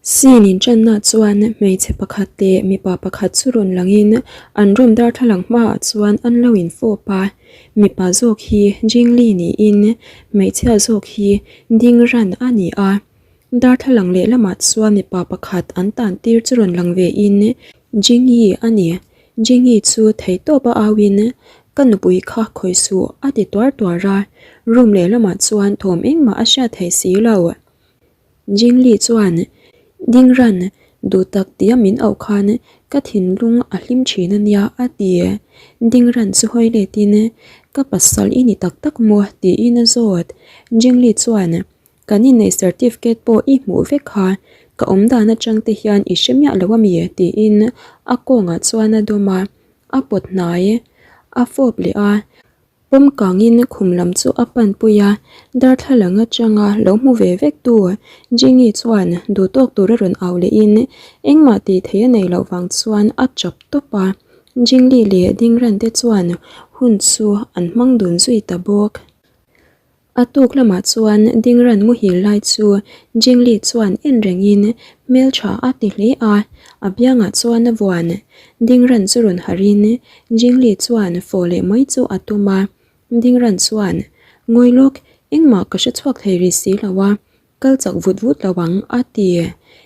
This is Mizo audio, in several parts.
Scene inṭanna chuan hmeichhe pakhat leh mipa pakhat chu rawn langin an room darthlalang hmaah chuan an lo infawp a, mipa zawk hi Jingli niin hmeichhia zawk hi ding ran a ni a. Darthlalang lehlamah chuan mipa pakhat an tan tir chu rawn lang ve in Jingyi a ni. Jingyi chu theihtawp a au in Ka nupui kha khawi suh a ti tuar tuar a, room lehlamah chuan thawm engmah a hriat theih si lo. Jingli chuan, Ding ran, duh tak tia min auh khan ka thinlung a hlim thin a nia, a ti. Ding ran chu hawi letin, Ka pasal i ni tak tak maw? tiin a zawt. Jingli chuan, Kan inneih certificate pawh i hmuh vek kha, ka awm dan atang te hian i hre miah lo a mi? tiin a kawngah chuan a dawm a, a pawt hnai a fawp leh a. Pawm kangin khum lam chu a panpui a, darthlalang atanga lo hmu ve vek tu Jingi chuan duhtawk tur a rawn au lehin engmah tih theih a nei loh vang chuan a chap tawp a, Jingli leh Dingran te chuan hun chu an hmang dun zui ta bawk. A tuk lamah chuan Dingran muhil lai chu Jingli chuan en rengin hmeltha a ti hle a, a biangah chuan a vuan. Dingran chu rawn harhin Jingli chuan fawh leh mai chu a tum a, Dingran chuan, Ngawi lawk, engmah ka hre chhuak thei rih si lo a, kal chak vut vut lo ang, a ti.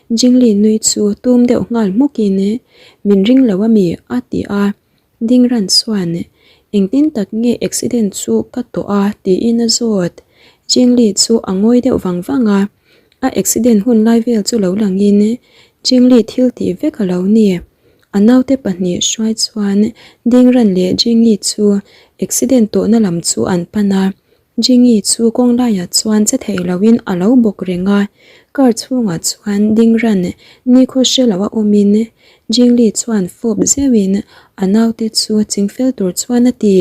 Jingli nui chu tum deuh nghal hmukin, Min ring lo a mi? a ti a. Dingran chuan, Engtin tak nge accident chu ka tawh a? tiin a zawt. Jingli chu a ngawi deuh vang vang a, a accident hun lai vel chu lo langin Jingli thil tih vek a lo ni. A naute pahnih hruai chuan Dingran leh Jingyi chu accident tawhna lam chu an pan a, Jingi chu kawng laiah chuan che thei loin a lo bawk reng a, car chhungah chuan ding ran nikhaw hre lo a awmin Jingli chuan fawp zeuhin a naute chu chingfel tur chuan a ti.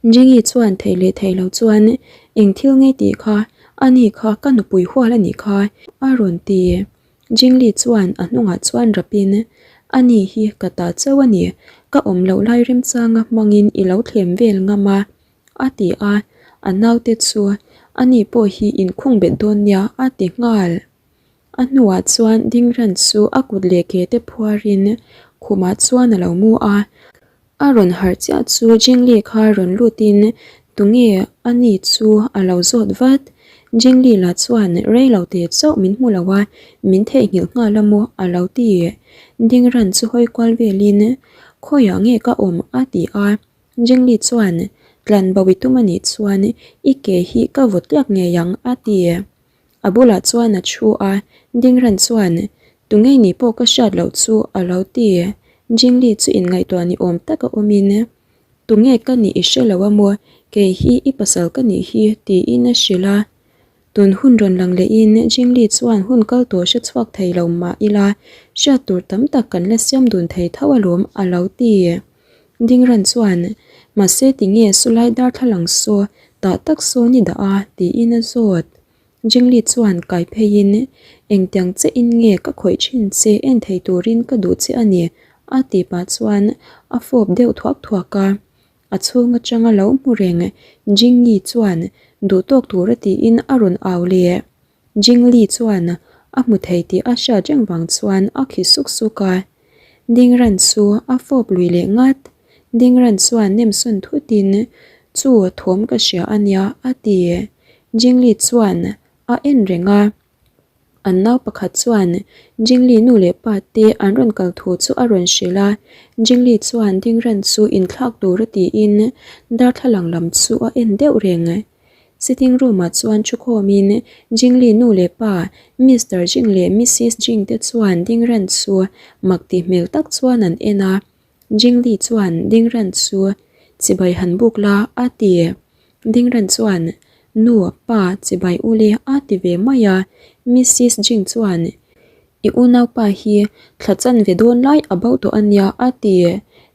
Jingi chuan thei leh thei lo chuan eng thil ngei tih kha ani kha ka nupui hual a nih kha a rawn ti. Jingli chuan a hnungah chuan rapin ani hi ka ta chauh a ni, ka awm loh lai remchanga hmangin i lo thlem vel ngam a. A ti a, a naute chu ani pawh hi inkhung bet dawn nia a ti nghal. A hnuah chuan Dingran chu a kut leh ke te phuarin khumah chuan a lo mu a. A rawn harh chiah chu Jingli kha rawn lutin tunge ani chu a lo zawt vat. Jingli lah chuan rei lo te chauh min hmu lo a, min theihnghilh nghal a maw a lo ti. Dingran chu hawi kual velin khawiah nge ka awm a ti a. Jingli chuan, Tlan bawi tum a nih chuan i ke hi ka vaw tliak ngei ang, a ti. A bulah chuan a thu a, Dingran chuan, Tu ngei nih pawh ka hriat loh chu, a lo ti. Jingli chu inngaihtuah ni awm taka awmin, Tu nge ka nih i hre lo a maw, kei hi i pasal ka nih hi, tiin a hrilh a. Tun hun rawn lang lehin Jingli chuan hun kal tawh hre chhuak thei lo mah ila, hriat tur tam tak kan la siam dun thei tho alawm, a lo ti. Dingran chuan, Mahse tinge sulai darthlalang saw tah tak sawn i dah a? tiin a zawt. Jingli chuan kai pheiin, Engtiang che in nge ka khawih thin che en thei turin ka duh che a ni, a ti pah chuan a fawp deuh thuak thuak a. A chhung atanga lo hmu reng Jingyi chuan duh tawk tura tiin a rawn au leh. Jingli chuan a hmu thei tih a hriat reng vang chuan a khi suk suk a. Dingran chu a fawp lui leh ngat. Dingran chuan nemsawn thutin, Chu thawm ka hria a nia, a ti. Jingli chuan a en reng a. An nau pakhat chuan Jingli nu leh pa te an rawn kal thu chu a rawn hrilh a. Jingli chuan Dingran chu inthlak tur a tiin darthlalang lam chu a en deuh reng. Sitting room ah chuan thukhawmin Jingli nu leh pa Mister Jing leh Missis Jing te chuan Dingran chu mak tih hmel tak chuan an en a. Jingli chuan Dingran chu chibai han buk la a ti. Dingran chuan Nu, pa, chibai u le a ti ve mai a. Missis Jing chuan I unaupa hi thla chanve dawn lai a bo tawh a nia a ti.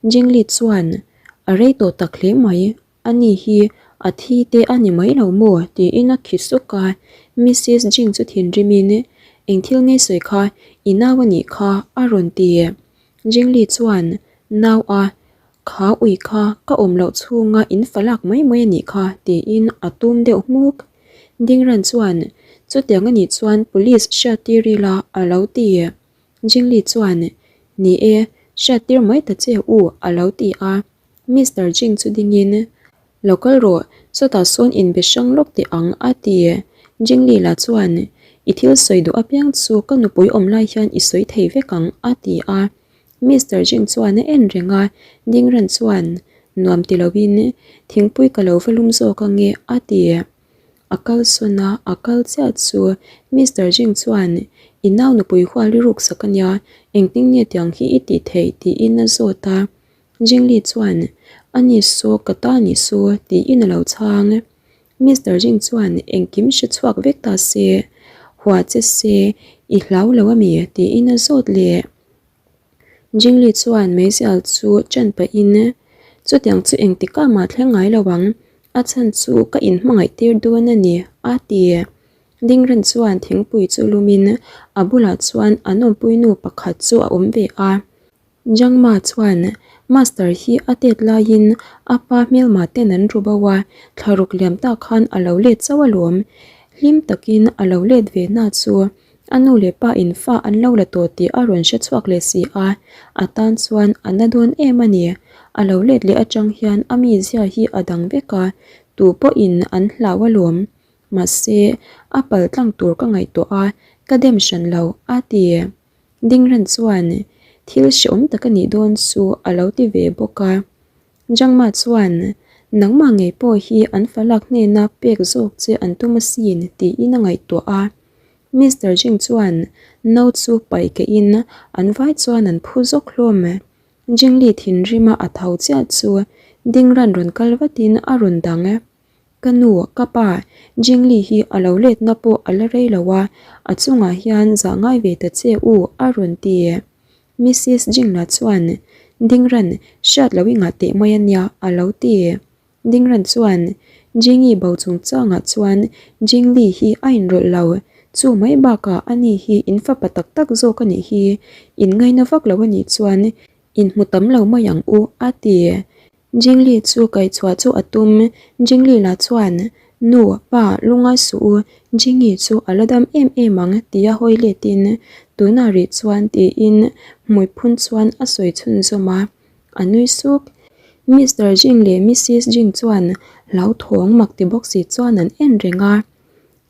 Jingli chuan A rei tawh tak hle mai. A ni hi a thi te a ni mai lo maw? tiin a khi suk a. Missis Jing chu thinrimin, Eng thil ngei sawi kha, i nau a nih kha, a rawn ti. Jingli chuan, Nau a, kha ui kha ka awm loh chhunga in fa lak mai mai a nih kha, tiin a tum deuh hmuk. Dingran chuan, Chutiang a nih chuan police hriattir ila a lo ti. Jingli chuan, Ni e, hriattir mai ta che u a lo ti a. Mister Jing chu dingin, Lo kal rawh, chutah sawn inbe hrang lawk teh ang a ti. Jingli lah chuan, I thil sawi duh apiang chu ka nupui awm lai hian i sawi thei vek ang a ti a. Mister Jing chuan a en reng a, Dingran chuan, Nuam ti loin, thingpui ka lo va lum zawk ange a ti. A kal sawn a, a kal chiah chu Mister Jing chuan, I nau nupui hual i ruk sak ania, engtin nge tiang hi i tih theih? tiin a zawt a. Jingli chuan, A ni saw, ka ta ni saw, tiin a lo chhang. Mister Jing chuan engkim hre chhuak vek ta se, Hua che se, i hlau lo ami? tiin a zawt leh. Jingli chuan meizial chu ṭan pahin, Chutiang chu engtikah mah thleng ngai lo ang, a chhan chu ka inhmangaih tir dawn a ni, a ti. Dingran chuan thingpui chu lumin a bulah chuan an awmpuinu pakhat chu a awm ve a. Jangma chuan Master hi a tet laiin a pa hmelma ten an ru bo a, thlaruk liam tak khan a lo let chauh alawm. Hlim takin a lo let ve na chu A nu leh pa in fa an lo la tawh tih a rawn hre chhuak leh si a, a tan chuan a na dawn em a ni. A lo let leh atang hian a mizia hi a dang vek a, tu pawhin an hlau alawm. Mahse, a pal tlang tur ka ngaihtuah a, ka dem hran lo, a ti. Dingran chuan thil hreawm tak a nih dawn chu a lo ti ve bawk a. Jangma chuan, Nangmah ngei pawh hi an falak hnena pek zawk che an tum asin, tiin a ngaihtuah a. Mister Jing chuan no chu paih kehin an vai chuan an phu zawk hlawm. Jingli thinrima a tho chiah chu Dingran rawn kal vatin a rawn dang. Ka nu, ka pa, Jingli hi a lo letna pawh a la rei lo a, a chungah hian zah ngai ve ta che u, a rawn ti. Missis Jingla chuan, Dingran, hriat lo i ngah teh mai a nia, a lo ti. Dingran chuan, Jingi bo chungchangah chuan Jingli hi a inrawlh lo, chu mai bakah ani hi in fapa tak tak zawk a nih hi, in ngaina vak lo a nih chuan inhmu tam lo mai ang u, a ti. Jingli chu kaihchhuah chu a tum, Jingli lah chuan, Nu, pa, lungngai suh u, Jingi chu a la dam em em ang, tia hawi letin, Tunah rih chuan, tiin hmui phun chuan a sawi chhunzawm a. A nui suk. Mister Jing leh Missis Jing chuan hlauthawng mak ti bawk si chuan an en reng a.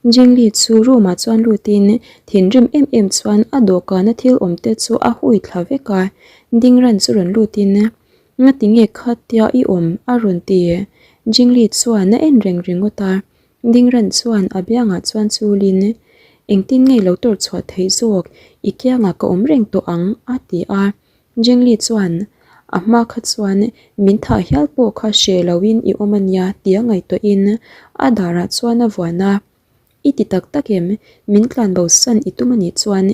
Jing Li chu room ah chuan lutin thinrim em em chuan a dawhkana thil awm te chu a hui thla vek a. Ding ran chu rawn lutin, Ngati nge khatia i awm? a rawn ti. Jing Li chuan a en reng ringawt a. Ding ran chuan a biangah chuan chulin, Engtin nge lo tawrh chhuah theih zawk? I kiangah ka awm reng tawh ang, a ti a. Jingli chuan, A hma kha chuan min thah hial pawh kha hre loin i awm a nia tia ngaihtuahin a darah chuan a vuan a. I ti tak tak em? Min tlan bosan i tum a nih chuan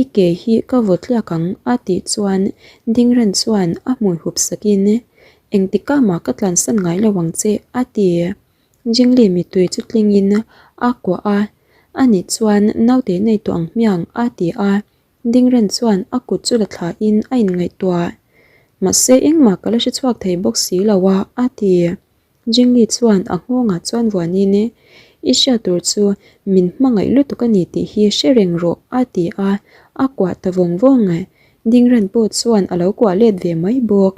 i ke hi ka vaw tliak ang a tih chuan Dingran chuan a hmui hup sakin, Engtikah mah ka tlansan ngai lo ang che a ti. Jingli mittui chu tlingin a kuah a, Ani chuan naute nei tawh ang hmiang a ti a. Dingren chuan a kut chu la thlain a inngaihtuah. Mahse engmah ka la hre chhuak thei bawk si lo a, a ti. Jingli chuan a nghawngah chuan vuanin, I hriat tur chu min hmangaih lutuk a ni tih hi hre reng rawh, a ti a, a kuah ta vawng vawng. Dingren pawh chuan a lo kuah let ve mai bawk.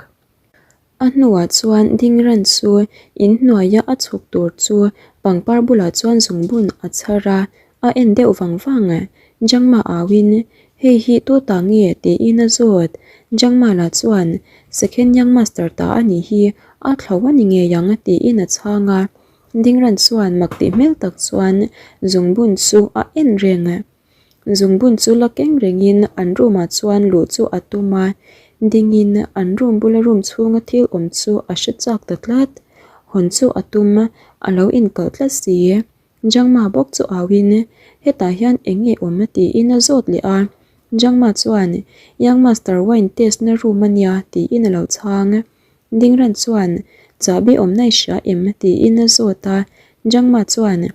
A hnuah chuan Dingran chu in hnuaia a chhuk tur chu pangpar bulah chuan zungbun a chhar a, a en deuh vang vang. Jangma auin, Hei hi tu ta nge? tiin a zawt. Jangma lah chuan, Second Young Master ta a nih hi, a thlo a ni ngei ang, tiin a chhang a. Dingran chuan mak tih hmel tak chuan zungbun chu a en reng. Zungbun chu la keng rengin an room ah chuan luh chu a tum a, dingin an room bula room chhunga thil awm chu a hre chak ta tlat. Hawn chu a tum, a lo inkalh tlat si. Jangma bawk chu auin, Hetah hian eng nge awm? tiin a zawt leh a. Jangma chuan, Young Master wine test na room a nia, tiin a lo chhang. Dingran chuan, Chahbi awmna i hria em? tiin a zawt a. Jangma chuan,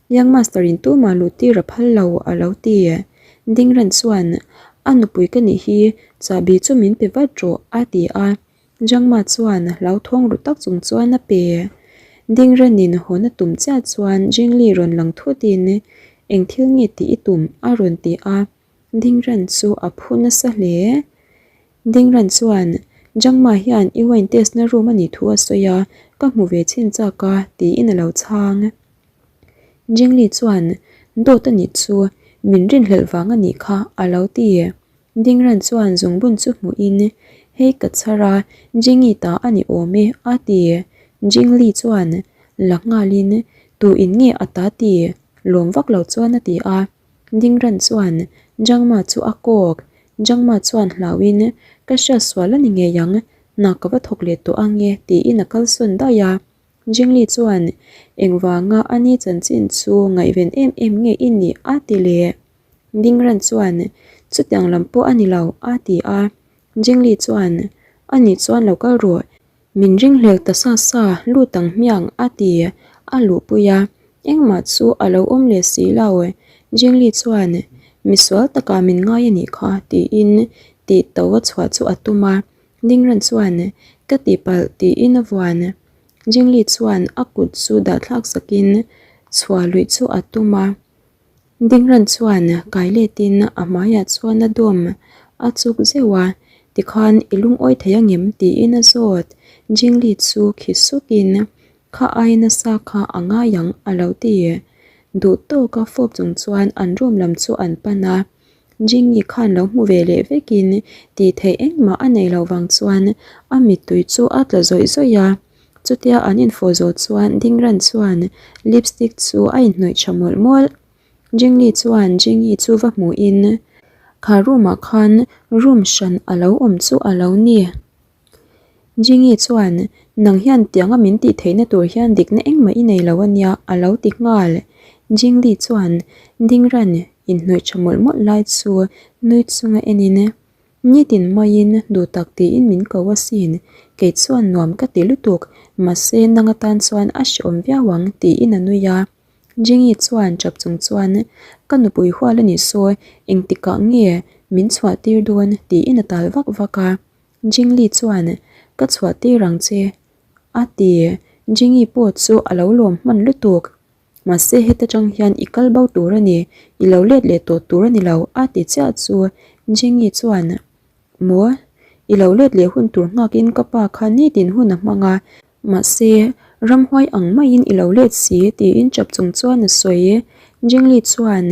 Young Master in tumah luh tir a phal lo a lo ti. Dingran chuan, A nupui ka nih hi, chahbi chu min pe vat rawh a ti a. Jangma chuan hlauthawng ru tak chung chuan a pe. Dingran in hawn a tum chiah chuan Jingli rawn lang thut in, Eng thil nge tih i tum? a rawn ti a. Dingran chu a phu nasa hle. Dingran chuan, Jangma hian i wine test na room a nih thu a sawi a, ka hmu ve chhin chak a, tiin a lo chhang. Jingli chuan, Dawt a nih chu, min rinhlelh vang a nih kha, a lo ti. Dingran chuan zungbun chu hmuhin, Hei ka chhar a, Jingi ta a ni awm e, a ti. Jingli chuan la nghalin, Tu in nge a ta ti? Lawm vak lo chuan a ti a. Dingran chuan Jangma chu a kawk. Jangma chuan hlauhin, Ka hriat sual a ni ngei ang, hna ka va thawk leh tawh ang e, tiin a kalsawn daih a. Jingli chuan, Engvanga a ni chanchin chu ngaihven em em nge i nih? a ti leh. Dingran chuan, Chutiang lam pawh a ni lo, a ti a. Jingli chuan, A nih chuan lo kal rawh, min ringhlel ta sa sa, lut ang hmiang, a ti. A luhpui a, engmah chu a lo awm leh si lo. Jingli chuan, Misual takah min ngai a nih kha, tiin tih to a chhuah chu a tum a. Dingran chuan, Ka tihpalh, tiin a vuan. Jingli chuan a kut chu dahthlak sakin chhuah luih chu a tum a. Dingran chuan kai letin a hmaiah chuan a dawm a chuk zeuh a, tikhan i lungawi thei angem tiin a zawt. Jingli chu khi sukin kha ai nasa kha a ngai ang a lo ti. Duh tawka fawp chung chuan an room lam chu an pan a. Jingyi khan lo hmu ve leh vekin tih theih engmah a nei loh vang chuan a mittui chu a tla zawih zawih a. Chutia an infawh zawh chuan Dingran chuan lipstick chu a inhnawih tha mawlh mawlh. Jingli chuan Jingyi chu va hmuhin kha room ah khan room hran a lo awm chu a lo ni. Jingyi chuan nang hian tianga min tih theihna tur hian dikna engmah i nei lo a nia a lo ti nghal. Jingli chuan Dingran inhnawih tha mawlh mawlh lai chu nui chunga enin Nitin maiin duh tak tiin min ko asin, kei chuan nuam ka ti lutuk, mahse nang atan chuan a hrehawm viau ang tiin a nui a. Jingi chuan chap chung chuan Ka nupui hual a nih saw, engtikah nge min chhuah tir dawn tiin a tal vak vak a. Jingli chuan Ka chhuah tir ang che a ti. Jingi pawh chu a lo lawm hman lutuk. Mahse heta tang hian i kal bo tur a ni, i lo let leh tawh tur a ni lo a ti chiah chu Jingi chuan Maw? I lo let leh hun tur nghakin ka pa kha nitin hun a hmang a, mahse ramhuai ang maiin i lo let si tiin chap chung chuan a sawi. Jingli chuan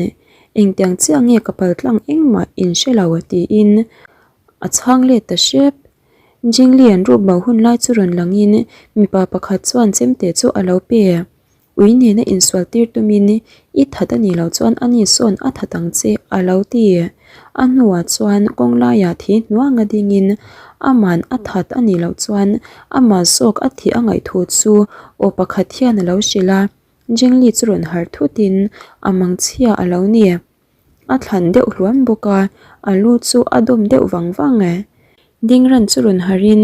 Engtiang chiah nge ka pal tlang engmah in hre lo tiin a chhang let ta hrep. Jingli an ruk bo hun lai chu rawn langin mipa pakhat chuan chemte chu a lo pe. Ui nena insual tir tumin i that a nih loh chuan ani sawn a that ang che a lo ti. A hnuah chuan kawng laiah thi hnuanga dingin aman a that a nih loh chuan amah zawk a thih a ngaih thu chu aw pakhat hian a lo hrilh a. Jingli chu rawn harh thutin a mangchhia a lo ni. A thlan deuh hluan bawk a, a lu chu a dawm deuh vang vang e. Dingran chu rawn harhin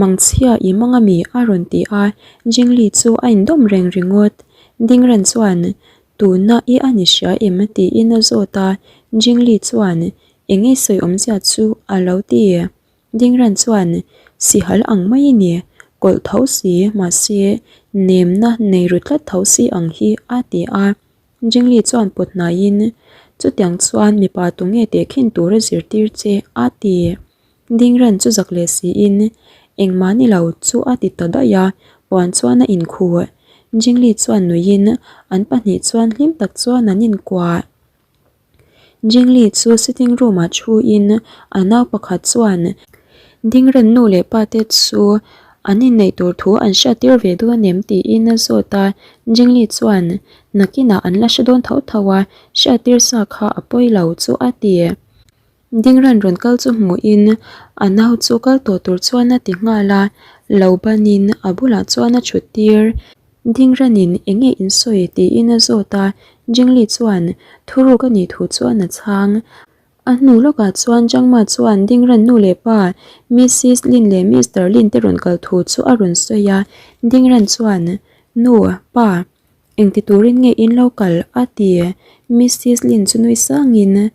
Mangchhia i mang ami a rawn ti a, Jingli chu a indawm reng ringawt. Dingran chuan Tuna i a ni hria em? tiin a zawt a, Jingli chuan Eng nge sawi awmzia chu a lo ti. Dingran chuan Sihal ang mai i ni, kawlh tho si, mahse nemna nei ru tlat tho si ang hi a ti a. Jingli chuan pawt hnaiin, Chutiang chuan mipa tunge tehkhin tura zirtir che? a ti. Dingran chu zak leh siin, Engmah ni lo chu a ti ta daih a, puan chuan a inkhuh. Jingli chuan nuiin an pahnih chuan hlim tak chuan an inkuah. Jingli chu sitting room ah thuin a nau pakhat chuan Dingren nu leh pa te chu an inneih tur thu an hriat tir ve dawn em tiin a zawt a, Jingli chuan nakinah an la hre dawn tho tho a, hriat tir sa kha a pawi lo chu a ti. Dingren rawn kal chu hmuhin a nau chu kal tawh tur chuan a ti nghal a, lo banin a bulah chuan a thut tir. Dingranin eng nge in sawi tiin a zawt a, Jingli chuan thuruk a nih thu chuan a chhang. A hnu lawkah chuan Jangma chuan Dingran nu leh pa Missis Lin leh Mister Lin te rawn kal thu chu a rawn sawi a, Dingran chuan Nu, pa, Engti turin nge in lo kal? a ti. Missis Lin chu nui sangin,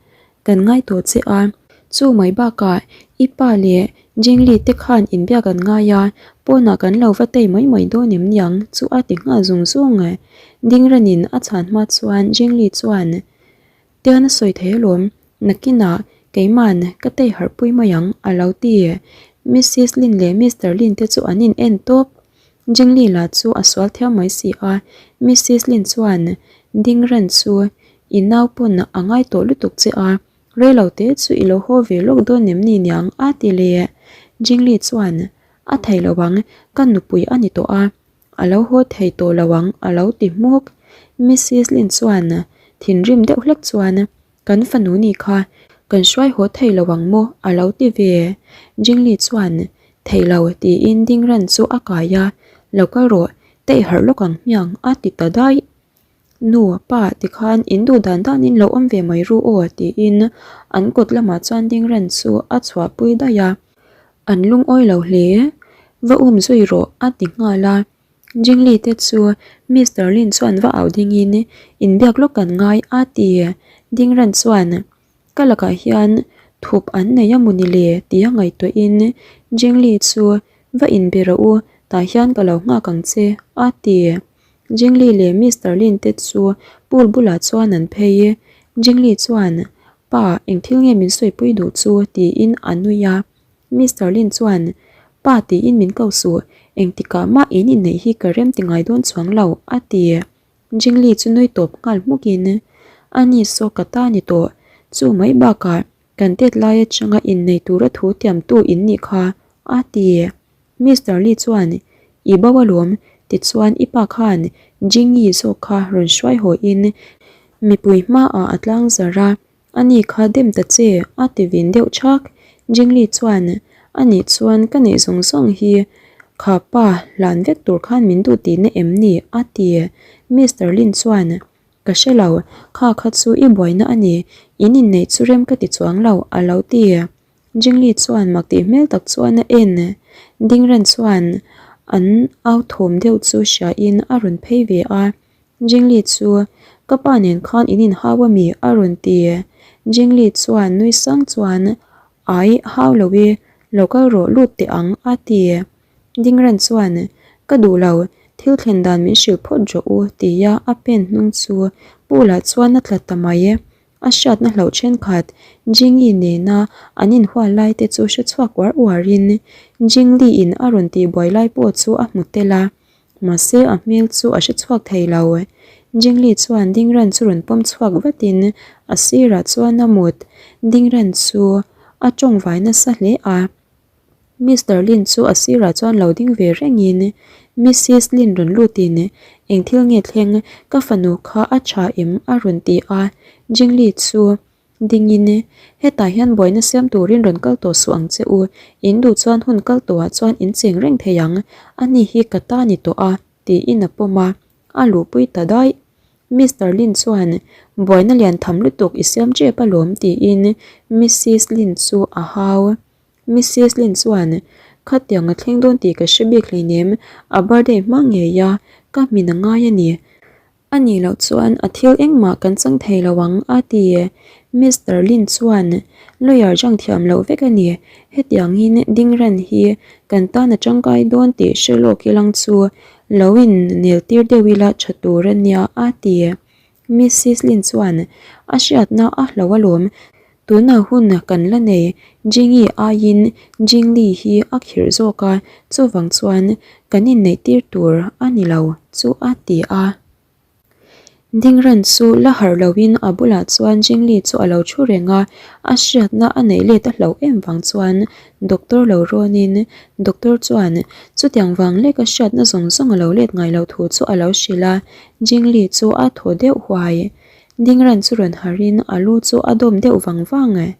Kan ngai tawh che a. Chu mai bakah i pa leh Jingli te khan inbiak an ngai a, pawnah kan lo va tei mai mai dawn em niang chu a ti nghal zung zung. Dingranin a chhan hma chuan Jingli chuan. Tian a sawi thei alawm, nakinah keiman ka tei harh pui mai ang a lo ti. Missis Lin leh Mister Lin te chu an in en tawp. Jingli lah chu a sual thiam mai si a, Missis Lin chuan ding ran chu i nau pawn a ngai tawh lutuk che a, reilo te chu i lo haw ve lawk dawn em ni niang a ti leh. Jingli chuan a thei lo ang, ka nupui a ni tawh a, A lo haw thei tawh lo ang a lo ti hmuk. Missis Lin chuan thinrim deuh hlek chuan, Kan fanu ni kha kan hruai haw thei lo ang maw? a lo ti ve. Jingli chuan, Thei lo tiin dingran chu a kai a, Lo kal rawh, teih harh lawk ang hmiang a ti ta daih. Nu, pa tikhan in duh dan danin lo awm ve mai ru aw tiin an kawt lamah chuan dingran chu a chhuahpui daih a. An lungawi lo hle. Va um zui rawh a ti nghal a. Jingli te chu Mister Lin chuan va au dingin inbiak lawk kan ngai a ti. Dingran chuan ka lakah hian thup an nei a mawni le tia ngaihtuahin Jingli chu va inbe rawh u tah hian ka lo nghak ang che a ti. Jingli leh Mister Lin te chu pool bulah chuan an phei. Jingli chuan, Pa, eng thil nge min sawipui duh chu? tiin a nui a. Mister Lin chuan, Pa tiin min ko suh, engtikah mah in inneih hi ka rem ti ngai dawn chuang lo, a ti. Jingli chu nui tawp nghal hmukin, A ni saw ka ta ni tawh, chu mai bakah kan tet lai atanga innei tura thu tiamtu in nih kha, a ti. Mister Lee chuan, I bo alawm, tichuan i pa khan Jingyi zawk kha rawn hruai haw in mipui hmaah a tlang zar a, ani kha dem ta che a ti vin deuh thak. Jingli chuan, Anih chuan ka neih zawng zawng hi kha pa hlan vek tur khan min duh tihna em ni? a ti. Mister Lin chuan, Ka hre lo, kha kha chu i buaina a ni, in inneih chu rem ka ti chuang lo a lo ti. Jingli chuan mak tih hmel tak chuan a en. Dingran chuan an au thawm deuh chu hria in a rawn phei ve a. Jingli chu, Ka pa nen khan in inhau a mi? a rawn ti. Jingli chuan nui sang chuan, Ai, hau lo i, lo kal rawh lut teh ang a ti. Dingran chuan, Ka duh lo, thil thlen dan min hrilh phawt rawh u tia a pen hnung chu pool ah chuan a tla ta mai. A hriatna hlauh thenkhat Jingyi nena an inhual lai te chu hre chhuak uar uarin Jingli in a rawn tihbuai lai pawh chu a hmu tel a, mahse a hmel chu a hre chhuak thei lo. Jingli chuan Dingran chu rawn pawm chhuak vatin a sirah chuan a mut. Dingran chu a tawngvai nasa hle a. Mister Lin chu a sirah chuan lo ding ve rengin Missis Lin rawn lutin Eng thil nge thleng, ka fanu kha a tha em? a rawn ti a, Jingli chu dingin Hetah hian buaina siam turin rawn kal tawh suh ang che u, in duh chuan hun kal tawhah chuan in cheng reng thei ang, ani hi ka ta ni tawh a tiin a pawm a, a luhpui ta daih. Mister Lin chuan Buaina lian tham lutuk i siam tep alawm tiin Missis Lin chu a hau. Missis Lin chuan, Khatiang a thleng dawn tih ka hre bik hleinem, a birthday hma ngei a, ka hmin a ngai a ni. A nih loh chuan a thil engmah kan chang thei lo ang, a ti. Mister Lin chuan, Lawyer jang thiam loh vek a ni, hetiangin dingran hi kan tan a tangkai dawn tih hre lawk ilang chu lo in nel tir deuh ila tha tur a nia, a ti. Missis Lin chuan, A hriatna a hlo alawm, Tuna hun kan la nei, Jingyi aiin Jingli hi a khirh zawk a, chuvang chuan kan inneih tir tur a ni lo chu a ti a. Dingran chu la harh loin a bulah chuan Jingli chu a lo thu reng a, a hriatna a neih let a hlauh em vang chuan doctor lo rawnin doctor chuan chutiang vang lek a hriatna zawng zawng a lo let ngai loh thu chu a lo hrilh a, Jingli chu a thaw deuh huai. Dingran chu rawn harin a lu chu a dawm deuh vang vang.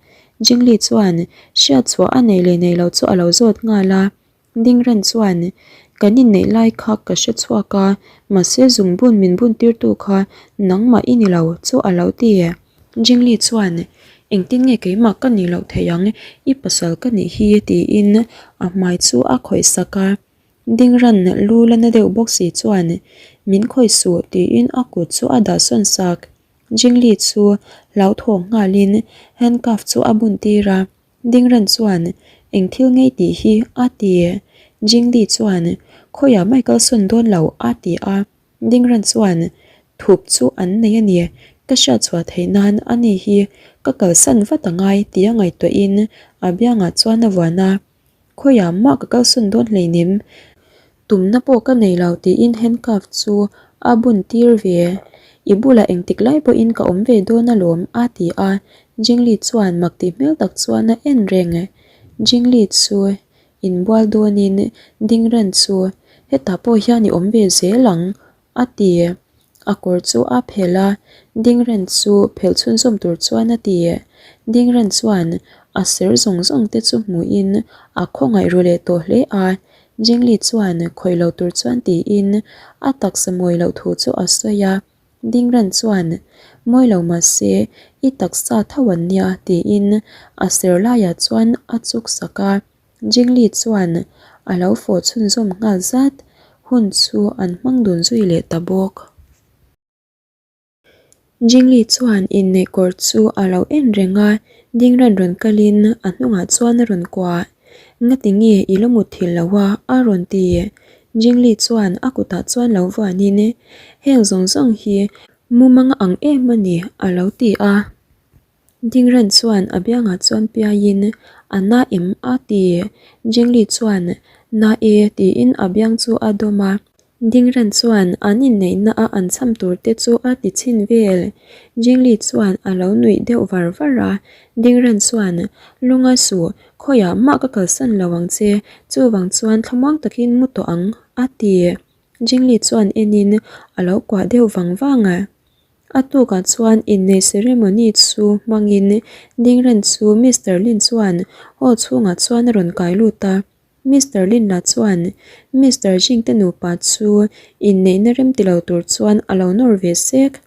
Jingli chuan hriat chhuah a nei leh nei lo chu a lo zawt nghal a. Dingran chuan, Kan inneih lai kha ka hre chhuak a, mahse zungbun min bun tirtu kha nangmah i ni lo chu a lo ti. Jingli chuan, Engtin nge keimah ka nih loh theih ang, i pasal ka nih hi tiin a hmai chu a khawih sak a. Dingran lu la na deuh bawk si chuan min khawih suh tiin a kut chu a dah sawn sak. Jingli chu hlauthawng nghalin handcuff chu a bun tir a, Dingran chuan eng thil ngei tih hi a ti. Jingli chuan khawiah mai kalsawn dawn lo a ti a, Dingran chuan thup chu an nei a ni. Ka hriatchhuah theih nan ani hi ka kalsan vat a ngai tia ngaihtuahin a biangah chuan a vuan a. Khawiah mah ka kalsawn dawn hleinem, tumna pawh ka nei lo tiin handcuff chu a bun tir ve. I bulah engtik lai pawhin ka awm ve dawn alawm a ti a, Jingli chuan mak tih hmel tak chuan a en reng. Jingli chu inbual dawnin Dingran chu hetah pawh hian i awm ve zel ang A ti. A kawr chu a phelh a, Dingren chu phelh chhunzawm tur chuan a ti. Dingren chuan a ser zawng zawng te chu hmuhin a khawngaih ru leh tawh hle a. Jingli chuan khawih lo tur chuan tiin a taksa mawi loh thu chu a sawi a. Dingren chuan, Mawi lo mahse i taksa tho an nia tiin a ser laiah chuan a chuk sak a. Jingli chuan a lo fawh chhunzawm nghal zat, hun chu an hmang dun zui leh ta bawk. Jingli chuan inneih kawr chu a lo en reng a, Dingran rawn kalin a hnungah chuan a rawn kuah. Ngati nge i lo mut thil lo a? a rawn ti. Jingli chuan a kutah chuan lo vuanin, Heng zawng zawng hi mumang ang em a ni a lo ti a. Dingran chuan a biangah chuan piaiin a na em a ti. Jingli chuan na e tiin a biang chu a dawm a. Dingran chuan an inneihna a an cham tur te chu a ti chhin vel. Jingli chuan a lo nuih deuh var var a. Dingran chuan Lunga suh, khawiah mah ka kalsan lo ang che, chuvang chuan thlamuang takin mu tawh ang a ti. Jingli chuan enin a lo kuah deuh vang vang a. A tukah chuan inneih ceremony chu hmangin Dingren chu Mister Lin chuan hall chhungah chuan a rawn kai lut a. Mister Lin lah chuan Mister Jing te nupa chu inneihna rem ti lo tur chuan a lo nawr ve sek.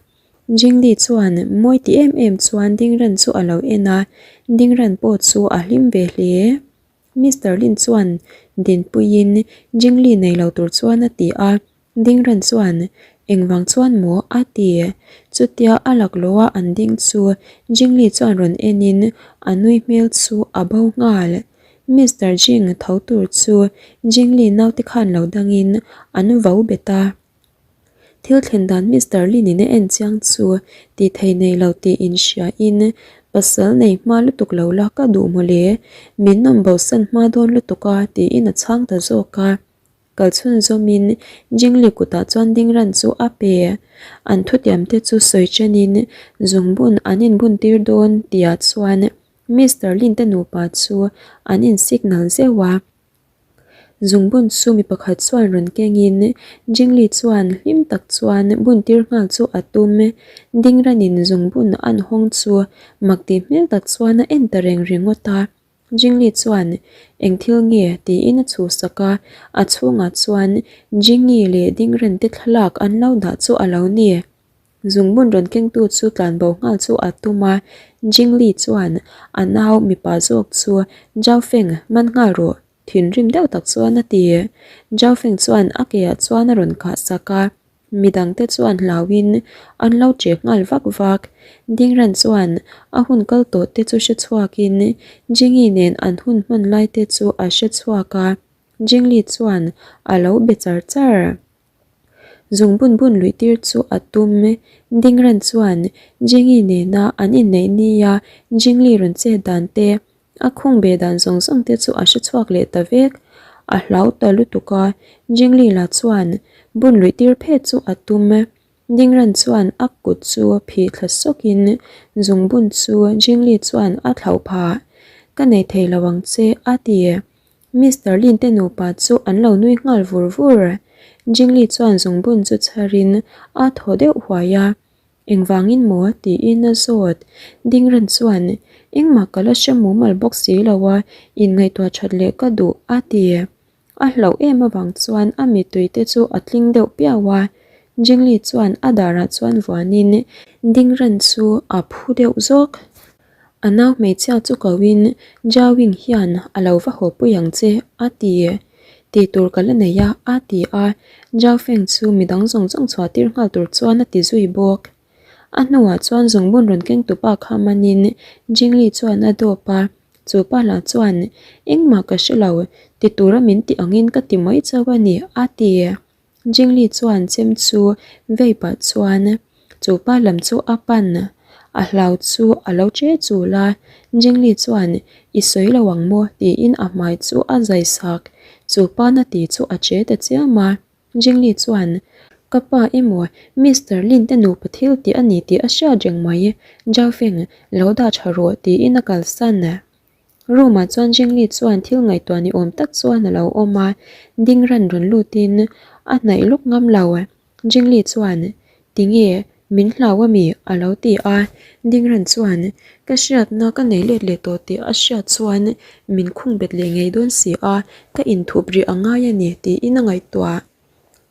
Jingli chuan mawi ti em em chuan Dingren chu a lo en a, Dingren pawh chu a hlim ve hle. Mister Lin chuan dinpuiin Jingli nei lo tur chuan a ti a. Dingran chuan, Engvang chuan maw? a ti. Chutia a laklawha an ding chu Jingli chuan rawn enin a nui hmel chu a bo nghal. Mister Jing tho tur chu Jingli naute khan lo dangin an vo bet a. Thil thlen dan Mister Lin-in a en chiang chu tih thei nei lo tih inhriain pasal nei hma lutuk lo la ka duh mawle, min nawm bosan hma dawn lutuk a tiin a chhang ta zawk a. Kal chhunzawmin Jingli kutah chuan dingran chu a pe. An thutiamte chu sawi chenin zungbun an inbuntir dawn tihah chuan Mister Lin te nupa chu an in signal zeuh a. Zungbun chu mi pakhat chuan rawn kengin Jingli chuan hlim tak chuan buntir nghal chu a tum. Dingranin zungbun an hawng chu mak tih hmel tak chuan a en ta reng ringawt a. Jingli chuan, Eng thil nge? tiin a chhuhsak a, a chhungah chuan Jingi leh Dingren te thlalak an lo dah chu a lo ni. Zungbun rawn kengtu chu tlanbo nghal chu a tum a, Jingli chuan a nau mipa zawk chu, Zhao Feng, man nghal rawh, thinrim deuh tak chuan a ti. Zhao Feng chuan a keah chuan a rawn kah sak a. Midangte chuan hlauhin an lo che nghal vak vak. Dingran chuan a hun kal tawh te chu hre chhuakin Jingi nen an hun hman lai te chu a hre chhuak a, Jingli chuan a lo be char char. Zung bun bun luih tir chu a tum. Dingran chuan Jingi nena an inneih nia Jingli rawn chet dan te A khung ve dan zawng zawng te chu a hre chhuak leh ta vek. A hlau ta lutuk a, Jingli la chuan bun luih tir phet chu a tum. Dingran chuan a kut chu phih thla sawkin zungbun chu Jingli chuan a thlauh phah. Ka nei thei lo ang che, a ti. Mister Lin te nupa chu an lo nui nghal vur vur. Jingli chuan zungbun chu chharin a thaw deuh huai a. Engvangin maw? tiin a zawt. Dingran chuan, Engmah ka la hre mumal bawk si lo a, inngaihtuah that leh ka duh, a ti. A hlauh em avang chuan a mittui te chu a tling deuh piau a. Jingli chuan a darah chuan vuanin Dingran chu a phu deuh zawk. A nau hmeichhia chu koin Jiaoying hian a lo va haw pui ang che, a ti. Tih tur ka la nei a, a ti a. Jiao Feng chu midang zawng zawng chhuah tir nghal tur chuan a ti zui bawk. A hnuah chuan zungbun rawn keng tupa kha manin Jingli chuan a dawp a. Chu pa lah chuan, Engmah ka hre lo, ti tura min tih angin ka ti mai chauh a ni, a ti. Jingli chuan chem chu vei pah chuan, Chupa lam chu a pan a hlau chu a lo che chul a, Jingli chuan I sawi lo ang maw? tiin a hmai chu a zai sak. Chupa na ti chu a che ta chiam a, Jingli chuan Ka pa emaw Mister Lin te nupa thil tih a ni tih a hriat reng mai, Zhao Feng lo dah tha rawh tiin a kalsan. Room ah chuan Jingli chuan thil ngaihtuah ni awm tak chuan a lo awm a, ding ran rawn lutin a hnaih lawk ngam lo. Jingli chuan, Tinge, min hlau a mi? a lo ti a. Ding ran chuan, Ka hriatna ka nei let leh tawh tih a hriat chuan min khung bet leh ngei dawn si a, ka inthup rih a ngai a ni tiin a ngaihtuah.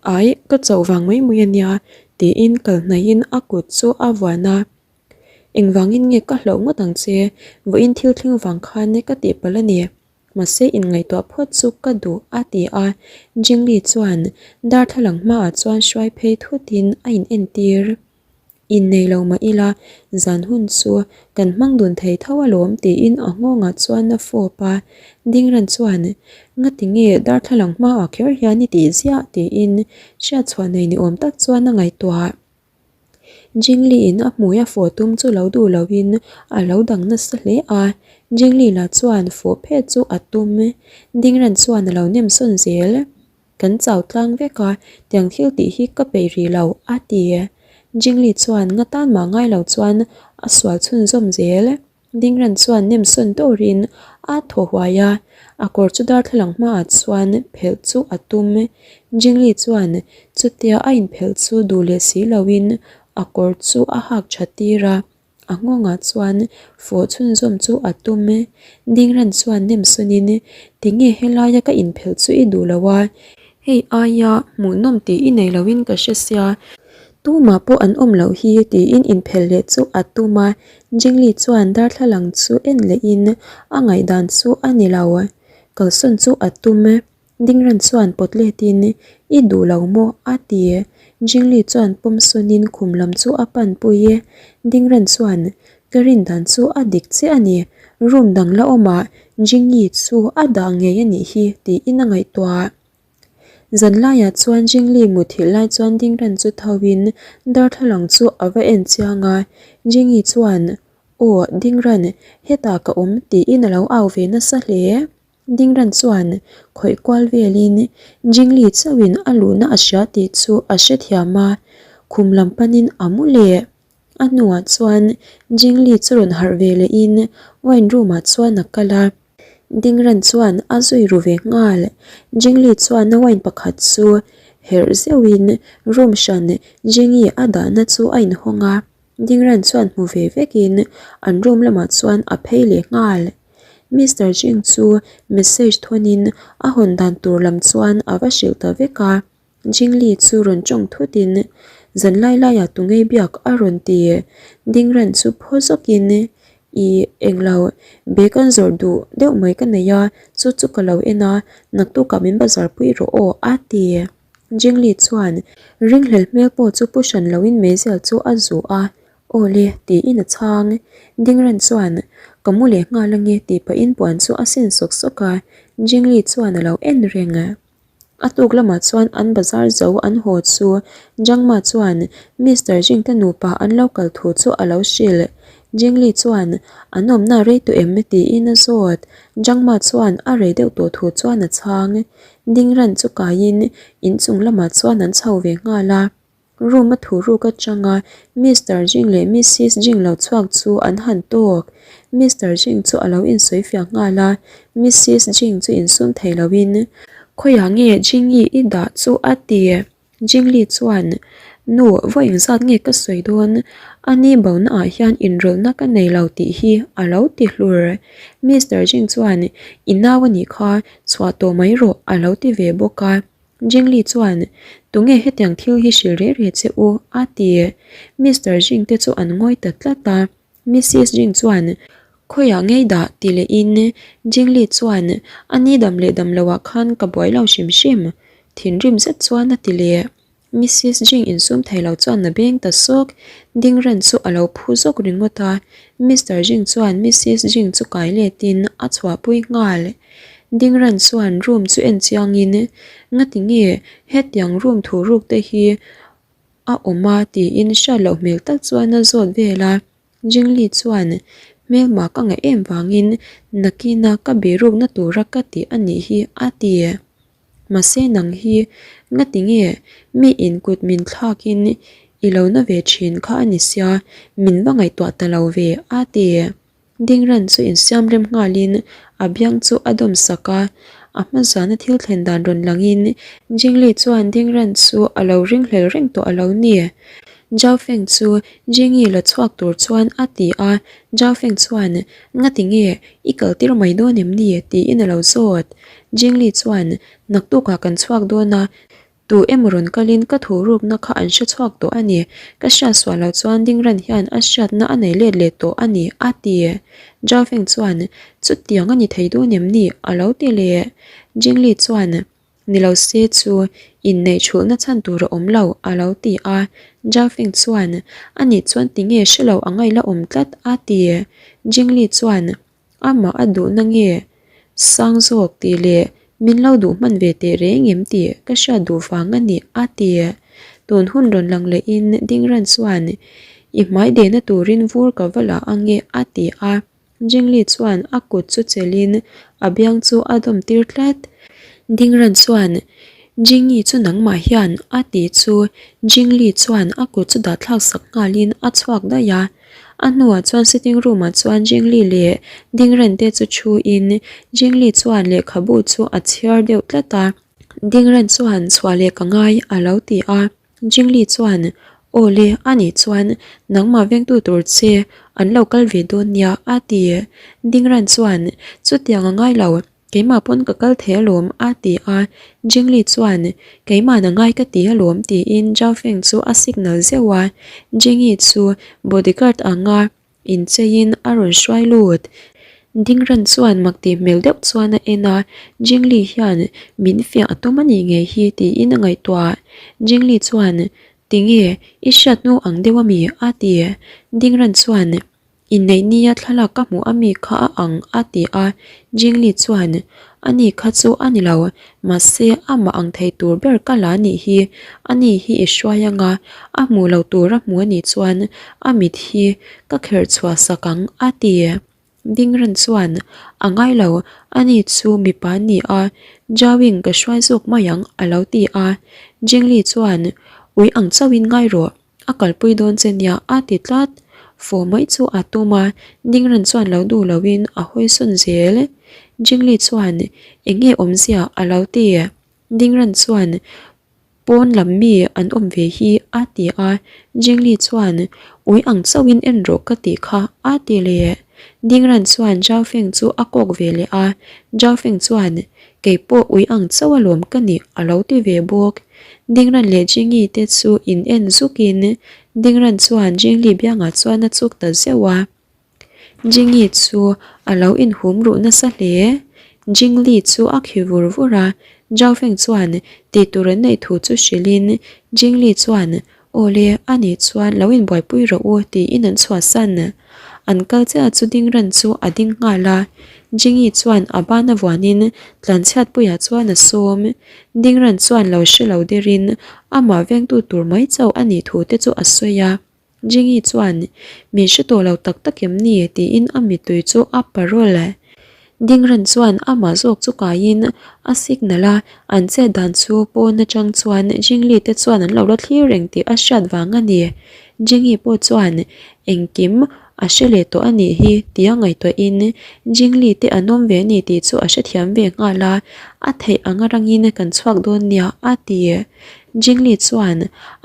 Ai, ka chauh vang mai mai a nia tiin kal hnaihin a kut chu a vuan a. Engvangin nge ka hlauh ngawt ang che? Vawiin thil thleng vang khan ka tihpalh a ni. Mahse inngaihtuah phawt chu ka duh a ti a. Jingli chuan darthlalang hmaah chuan hruai phei thutin a in entir. Innei lo mah ila zan hun chu kan hmang dun thei tho alawm tiin a nghawngah chuan a fawp a. Dingran chuan ngati nge darthlalang hmaah kher hian i tih ziah tiin hriatchhuah nei ni awm tak chuan a ngaihtuah. Jingli-in a hmui a fawh tum chu lo duh loin a lo dang nasa hle a, Jingli lah chuan fawh phet chu a tum. Dingran chuan a lo nem sawn zel. Kan chau tlang vek a, tiang thil tih hi ka peih rih lo, a ti. Jingli chuan nga tan mah ngai lo chuan a sual chhunzawm zel. Dingran chuan nem sawn dawrin a thaw huai a, a kawr chu darthlalang hmaah chuan phelh chu a tum. Jingli chuan chutia a inphelh chu duh leh si loin a kawr chu a hak tha tir a, a nghawngah chuan fawh chhunzawm chu a tum. Dingran chuan nem sawnin, Tinge helaia ka inphelh chu i duh lo a? Hei aia hmuhnawm tih i nei loin ka hre sia, tumah pawh an awm loh hi tiin inphelh leh chu a tum a, Jingli chuan darthlalang chu en lehin a ngaihdan chu a ni lo. Kalsawn chu a tum. Dingran chuan pawt letin I duh lo maw? a ti. Jingli chuan pawm sawnin khum lam chu a pan pui e. Dingran chuan Ka rin dan chu a dik chiah a ni. Room dang la awmah Jingyi chu a dah ngei a nih hi tiin a ngaihtuah. Zan laiah chuan Jingli muthilh lai chuan Dingran chu thoin darthlalang chu a va en chiang a, Jingyi chuan, Aw, Dingran, hetah ka awm tiin a lo au ve nasa hle. Dingran chuan khawih kual velin Jingli chauhin a luhna a hria tih chu a hrethiam a, khum lam panin a mu leh. A hnuah chuan Jingli chu rawn harh ve lehin wine room ah chuan a kal a. Dingran chuan a zui ru ve nghal. Jingli chuan a wine pakhat chu herh zeuhin room hran Jingi a dahna chu a inhawng a. Dingran chuan hmu ve vekin an room lamah chuan a phei leh nghal. Mister Jing chu message thawnin a hawn dan tur lam chuan a va hrilh ta vek a. Jingli chu rawn tawng thutin zan lai laiah tu ngei biak a rawn ti. Dingran chu phaw zawkin I englo bag an zawrh duh deuh mai ka nei a, chu chu ka lo en a, naktukah min bazar pui rawh aw a ti. Jingli chuan ringhlel hmel pawh chu pu hran loin meizial chu a zuh a, Aw le tiin a chhang. Dingran chuan ka mu leh nghal ange tih pahin puan chu a sin sawk sawk a, Jingli chuan a lo en reng. A tuk lamah chuan an bazar zo an haw chu Jangma chuan Mister Jing te nupa an lo kal thu chu a lo hrilh. Jingli chuan an awmna rei tawh em tiin a zawt. Jangma chuan a rei deuh tawh thu chuan a chhang. Dingran chu kaiin inchung lamah chuan an chho ve nghal a. Room a thu ruk atanga Mister Jing leh Missis Jing lo chhuak chu an han tawk. Mister Jing chu a lo insawi fiah nghal a, Missis Jing chu insum thei loin, Khawiah nge Jingi i dah chu a ti? Jingli chuan, Nu, vawi engzat nge ka sawi dawn? A ni bona ah hian inrawlhna ka nei lo tih hi a lo ti hlur. Mister Jing chuan, I nau a nih kha, chhuah tawh mai rawh a lo ti ve bawk a. Jingli chuan, Tunge hetiang thil hi hrilh reh reh che u? a ti. Mister Jing te chu an ngawi ta tlat a. Missis Jing chuan, Khawiah ngei dah? ti lehin Jingli chuan, A ni dam leh dam loah khan ka buai lo hrim hrim. Thinrim zet chuan a ti leh. Missis Jing insum thei lo chuan a beng ta sawk. Ding ran chu a lo phu zawk ringawt a. Mister Jing chuan Missis Jing chu kai letin a chhuahpui nghal. Ding ran chuan room chu en chiangin, Ngati nge hetiang room thu ruk te hi? a awm a tiin hriat loh hmel tak chuan a zawt vel a. Jingli chuan hmelma ka ngaih em vangin nakina ka birukna tura ka tih a nih hi a ti. Mahse nang hi ngati nge mi in kut min thlakin i lo na ve thin kha a ni sia, min va ngaihtuah ta lo ve a ti. Dingran chu insiam rem nghalin a biang chu a dawm sak a, a hma zana thil thlen dan rawn langin Jingli chuan Dingran chu a lo ringhlel reng tawh a lo ni. Zhao Feng chu Jingi la chhuak tur chuan a ti a, Zhao Feng chuan Ngati nge i kal tir mai dawn em ni? tiin a lo zawt. Jingli chuan Naktukah kan chhuak dawn a, Tu emaw rawn kalin ka thu rukna kha an hre chhuak tawh a ni. Ka hriat sual loh chuan Dingran hian a hriatna a nei let leh tawh a ni, a ti. Zhao Feng chuan, Chutiang a ni thei dawn em ni? a lo ti leh. Jingli chuan, Ni lo se chu inneih thulhna chhan tur a awm lo, a lo ti a. Zhao Feng chuan, A nih chuan tinge hre lo a ngaih la awm tlat, a ti. Jingli chuan, Amah a duhna nge sang zawk tih leh min lo duh hman ve teh reng em tih ka hriat duh vang a ni a ti. Tun hun rawn lang lehin Dingran chuan i hmai dehna turin vur ka va la ang e a ti a. Jingli chuan a kut chu chelhin a biang chu a dawm tir tlat. Dingran chuan Jingi chu nangmah hian a ti chu Jingli chuan a kut chu dah thlak sak nghalin a chhuak daih a. A hnuah chuan sitting room ah chuan Jingli leh Dingren te chu thu in Jingli chuan lehkhabu chu a chhiar deuh tlat a. Dingren chuan chhuah leh ka ngai a lo ti a. Jingli chuan Aw le a nih chuan nangmah vengtu tur che an lo kal ve dawn nia a ti. Dingren chuan chutiang a ngai lo. Keimah pawn ka kal thei alawm a ti a, Jingli chuan Keimahna ngai ka ti alawm tiin Zhao Feng chu a signal zeuh a, Jingi chu bodyguard anga incheiin a rawn hruai lut. Dingran chuan mak tih hmel deuh chuan a en a, Jingli hian min fiah a tum a nih ngei hi tiin a ngaihtuah. Jingli chuan Tinge i hriat hnu ang deuh a mi? a ti. Dingran chuan Inneih nia thlalak ka hmuh ami kha a ang a ti a, Jingli chuan Ani kha chu a ni lo, mahse amah ang thei tur ber ka la nih hi, ani hi i hruai anga a hmuh lo tur a hmu anih chuan a mit hi ka kherh chhuah sak ang a ti. Dingran chuan A ngai lo, ani chu mipa a ni a, Jawing ka hruai zawk mai ang a lo ti a, Jingli chuan Ui ang chauhin ngai rawh. A kalpui dawn che nia a ti tlat. Fawh mai chu a tum a, Dingran chuan lo duh loin a hawi sawn zel. Jingli chuan eng nge awmzia a lo ti. Dingran chuan pawn lam mi an awm ve hi a ti a, Jingli chuan ui ang chauhin en rawh ka tih kha a ti leh. Dingran chuan Zhao Feng chu a kawk ve leh a, Zhao Feng chuan Kei pawh ui ang chauh alawm ka nih a lo ti ve bawk. Dingran leh Jingi te chu in en zukin Dingran chuan Jingli biangah chuan a chuk ta zeuh a. Jingi chu a lo inhum ruh nasa hle. Jingli chu a khi vur vur a, Zhao Feng chuan tih tur an neih thu chu hrilhin Jingli chuan Aw le, a nih chuan lo inbuaipui rawh u tiin an chhuahsan. An kal chiah chu ding ran chu a ding nghal a, Jingi chuan a ban a vuanin tlanchhiatpuiah chuan a sawm. Ding ran chuan lo hre lo derin amah vengtu tur mai chauh a nih thu te chu a sawi a. Jingi chuan, Min hre tawh lo tak tak em ni? tiin a mittui chu a parawl. Dingran chuan amah zawk chu kaiin a signal a, an chet dan chu pawn atang chuan Jingli te chuan an lo la thlir reng tih a hriat vang a ni. Jingi pawh chuan engkim a hre leh tawh a nih hi tia ngaihtuahin Jingli te an awm ve a ni tih chu a hrethiam ve nghal a, a theih anga rangin kan chhuak dawn nia a ti. Jingli chuan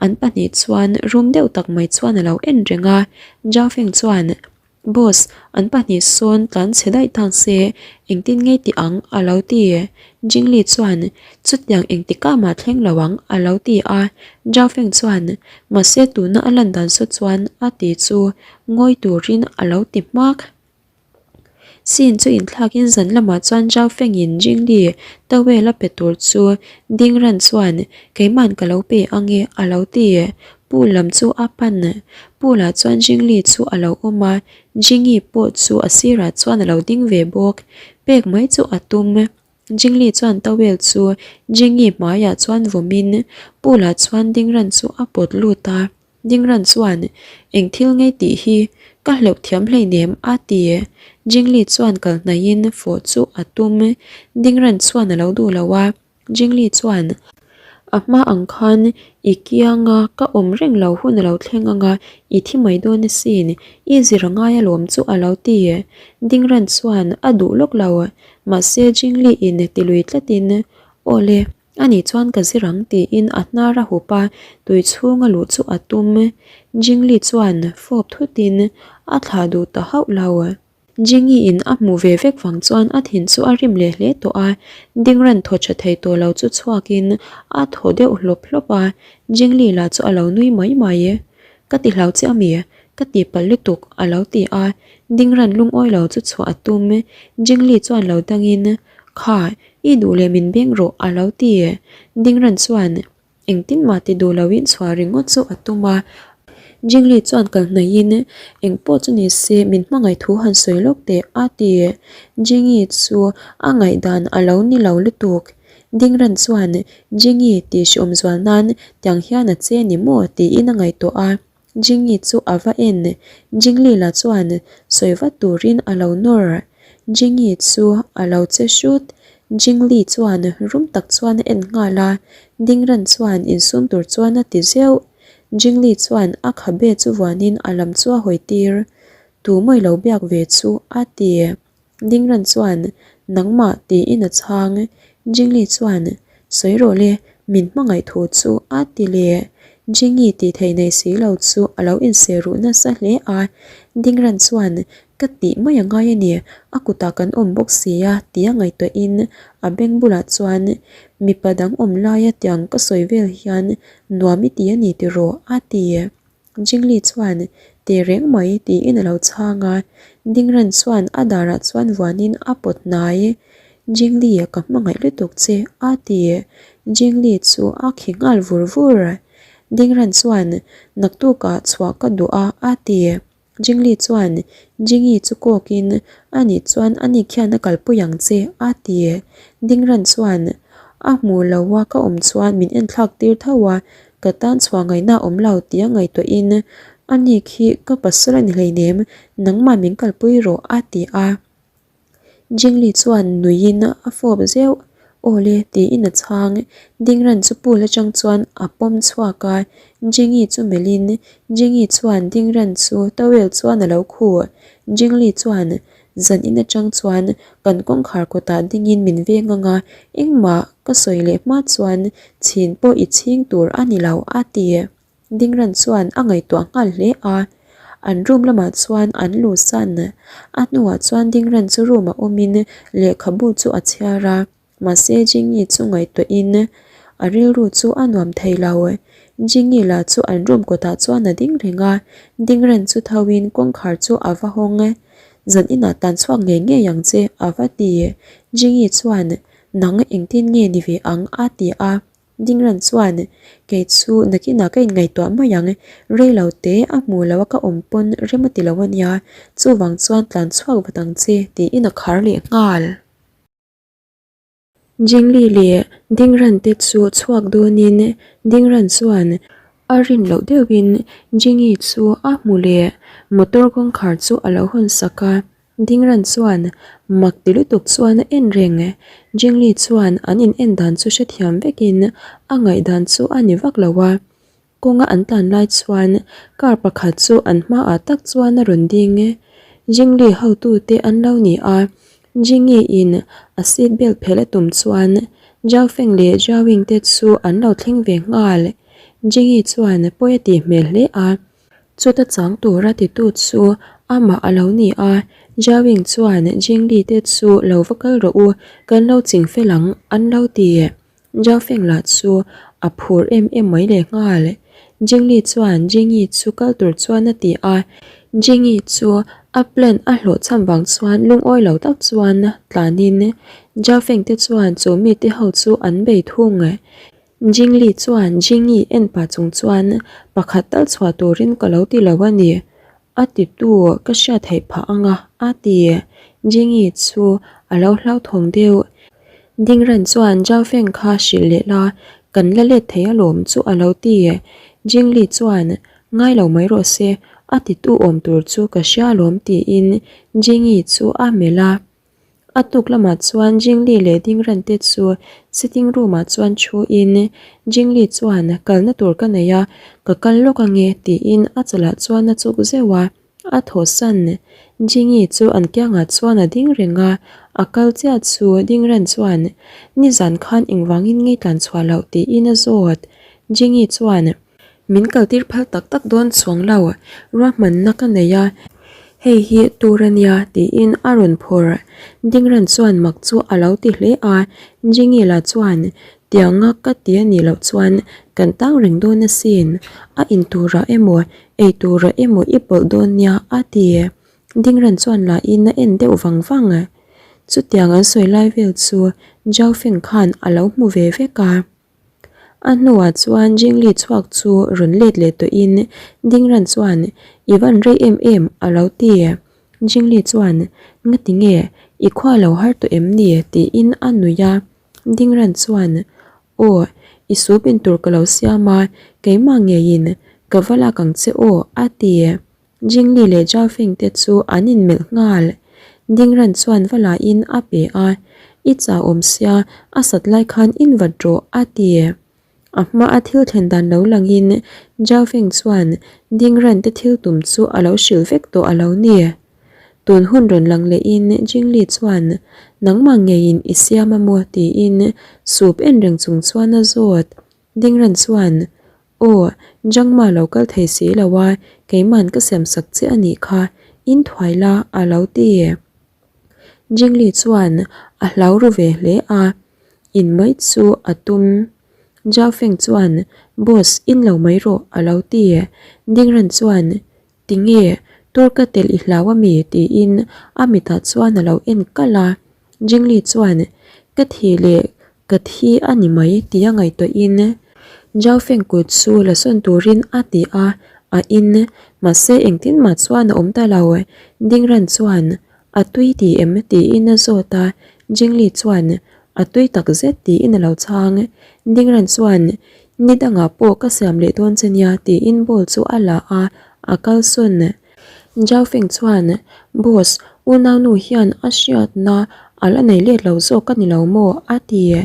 an pahnih chuan rum deuh tak mai chuan a lo en reng a, Zhao Feng chuan Boss, an pahnih sawn tlan chhe daih tang se, engtin ngei ti ang? a lo ti. Jingli chuan, Chutiang engtikah mah thleng lo ang, a lo ti a. Zhao Feng chuan, Mahse tuna a lan dan saw chuan a ti chu ngawi turin a lo ti hmak. Scene chu inthlakin zan lamah chuan Zhao Fengin Jingli towel a pe tur chu Ding Ran chuan, Keiman ka lo pe ang e, a lo ti. Pool lam chu a pan. Pool ah chuan Jingli chu a lo awm a, Jingi pawh chu a sirah chuan a lo ding ve bawk. Pek mai chu a tum. Jingli chuan towel chu Jingi hmaiah chuan vawmin pool ah chuan Dingran chu a pawt lut a. Dingran chuan, Eng thil ngei tih hi ka hleuh thiam hleinem a ti. Jingli chuan kal hnaihin fawh chu a tum. Dingran chuan a lo duh lo a. Jingli chuan, A hma ang khan i kianga ka awm reng lo hun a lo thleng ang a, i thi mai dawn asin, i zir a ngai alawm chu a lo ti. Dingran chuan a duh lawk lo. Mahse Jingli in ti lui tlatin, Aw le, ani chuan ka zir ang tiin a hnar a hup a, tui chhunga luh chu a tum. Jingli chuan fawp thutin a thlah duh ta hauh lo. Jingi in a hmuh ve vek vang chuan a thin chu a rim leh hle tawh a, Dingran thaw tha thei tawh lo chu chhuakin a thaw deuh hlawp hlawp a, Jingli lah chu a lo nui mai mai. Ka ti hlau che ami? Ka ti palh lutuk a lo ti a, Dingran lungawi lo chu chhuah a tum. Jingli chuan lo dangin, Kha, i duh leh min beng rawh a lo ti. Dingran chuan. Engtin mah ti duh loin chhuah ringawt chu a tum a. Jingli chuan kal hnaihin, Eng pawh chu ni se, min hmangaih thu han sawi lawk teh, a ti. Jingi chu a ngaihdan a lo ni lo lutuk. Dingran chuan, Jingi tih hriawm zual nan tiang hian a che ni maw? tiin a ngaihtuah a. Jingi chu a va en. Jingli la chuan sawi vat turin a lo nawr. Jingi chu a lo che hrut. Jingli chuan rum tak chuan a en nghal a, Dingran chuan insum tur chuan a ti zeuh. Jingli chuan a khabe chu vuanin a lam chu a hawi tir. Tu mawi lo biak ve chu a ti. Dingran chuan, Nangmah tiin a chhang. Jingli chuan, Sawi rawh le, min hmangaih thu chu a ti leh. Jingi tih theih nei si lo chu a lo inseh ruh nasa hle a. Dingran chuan, Ka tih mai a ngai a ni, a kutah kan awm bawk si a tia ngaihtuahin a beng bulah chuan, Mipa dang awm laia tiang ka sawi vel hian nuam i ti a ni tiraw? a ti. Jingli chuan, Teh reng mai, tiin a lo chhang a. Dingran chuan a darah chuan vuanin a pawt hnai. Jingli, ka hmangaih lutuk che, a ti. Jingli chu a khi nghal vur vur. Dingran chuan, Naktukah chhuah ka duh a, a ti. Jingli chuan, Jingi chu kawkin, Anih chuan ani khian a kalpui ang che, a ti. Dingran chuan, A hmuh lo a ka awm chuan min enthlak tir tho a, Ka tan chhuah ngaihna a awm lo tia ngaihtuahin ani khi ka pasal a ni hleinem, nangmah min kalpui rawh a ti a. Jingli chuan nuiin a fawp zeuh, Aw le tiin a chhang. Dingran chu pool atang chuan a pawm chhuak a, Jingi chu melhin Jingi chuan Dingran chu towel chuan a lo khuh. Jingli chuan Zan in atang chuan kan kawngkhar kawtah dingin min veng ang a, engmah ka sawi leh hma chuan chhin pawh i chhing tur a ni lo a ti. Dingran chuan a ngaihtuah nghal hle a, an room lamah chuan an luhsan. A hnuah chuan Dingran chu room ah awmin lehkhabu chu a chhiar a. Mahse Jingi chu ngaihtuahin a rilru chu a nuam thei lo. Jingi lah chu an room kawtah chuan a ding reng a, ding reng chu thoin kawngkhar chu a va hawng. Zan inah tan chhuak ngei ngei ang che a va ti. Jingi chuan, Nang engtin nge ni ve ang? a ti a. Dingran chuan, Kei chu nakinah ka inngaihtuah mai ang, rei lo te a hmuh loh a ka awm pawn rem a ti lo a nia, chuvang chuan tlan chhuak vat ang che tiin a khar leh nghal. Jingli leh Dingran te chu chhuak dawnin Dingran chuan a rin loh deuhin Jingi chu a hmu leh motor kawngkhar chu a lo hawn sak a. Dingran chuan mak ti lutuk chuan a en reng. Jingli chuan an in en dan chu hrethiam vekin a ngaihdan chu a ni vak lo a. Kawnga an tlan lai chuan car pakhat chu an hmaah tak chuan a rawn ding. Jingli hotute an lo ni a, Jingi in a seat belt phelh a tum chuan Zhao Feng leh Zhao Ying te chu an lo thleng ve nghal. Jingi chuan pawi a tih hmel hle a, chuta chang tura titu chu amah a lo ni a, Zhao Ying chuan Jingli te chu lo va kal rawh u, kan lo ching fel ang an lo ti. Zhao Feng lah chu a phur em em mai leh nghal. Jingli chuan Jingi chu kal tur chuan a ti a, Jingi chu a plan a hlawhchham vang chuan lungawi lo tak chuan tlanin Zhao Feng te chuan chu mite ho chu an bei thung. Jingli chuan Jingi en pah chung chuan pakhat tal chhuah turin ka lo ti lo a ni. A titu ka hriat theih phah ang a, a ti. Jingi chu a lo hlauthawng deuh. Dingran chuan Zhao Feng kha hrilh leh la, kan la let thei alawm chu a lo ti. Jingli chuan, Ngai lo mai rawh se, a titu awm tur chu ka hria alawm tiin Jingi chu a melh a. A tuk lamah chuan Jingli leh Dingran te chu sitting room ah chuan thu in Jingli chuan kalna tur ka nei a, ka kal lawk ange tiin a chawlh chuan a chuk zeuh a. A thawhsan Jingi chu an kiangah chuan a ding reng a, a kal chiah chu Dingran chuan nizan khan engvangin ngei tlan chhuah loh tiin a zawt. Jingi chuan min kaltir phal tak tak dawn chuang lo, ruahmanna ka nei a, hei hi tur a nia tiin a rawn phawrh. Dingran chuan mak chu a lo ti hle a, Jingi lah chuan tianga ka ti a nih loh chuan kan tang reng dawn asin, a inturah emaw Ei tura emaw i pawlh dawn nia a ti. Dingran chuan lahin a en deuh vang vang. Chutiang an sawi lai vel chu Zhao Feng khan a lo hmu ve vek a. A hnuah chuan Jingli chhuak chu rawn let leh tawhin Dingran chuan I van rei em em a lo ti. Jingli chuan Ngati nge i khua lo har tawh em ni tiin a nuih a. Dingran chuan Aw, i soup in tur ka lo siam a, keimah ngeiin ka va lak ang che aw, a ti. Jingli leh Zhao Feng te chu an inmelh nghal. Dingran chuan va lahin a pe a, I chah awm sia, a sat lai khan in vat rawh, a ti. A hma a thil thlen dan lo langin Zhao Feng chuan Dingran te thil tum chu a lo hrilh vek tawh a lo ni. Tun hun rawn lang lehin Jingli chuan, Nangmah ngeiin i siam a maw? tiin sup en reng chung chuan a zawt. Dingran chuan, Aw, Jangma lo kal thei si lo a, keiman ka siam sak che a nih kha, in thuai la a lo ti. Jingli chuan a hlau ru ve hle a, in mai chu a tum. Zhao Feng chuan, Boss, in lo mai rawh a lo ti. Dingran chuan, Tinge, tur ka telh i hlau ami? tiin a mitah chuan a lo en kalh a. Jingli chuan, Ka thi leh ka thi a ni mai tia ngaihtuahin Zhao Feng kut chu la sawn turin a ti a, a in. Mahse engtin mah chuan a awm ta lo. Dingran chuan, A tui ti em? tiin a zawt a. Jingli chuan, A tui tak zet tiin a lo chhang. Dingran chuan, Ni dangah pawh ka siam leh dawn che nia tiin ball chu a la a, a kalsawn. Zhao Feng chuan, Boss, unaunu hian a hriatna a la nei let lo zawk a ni lo maw? a ti.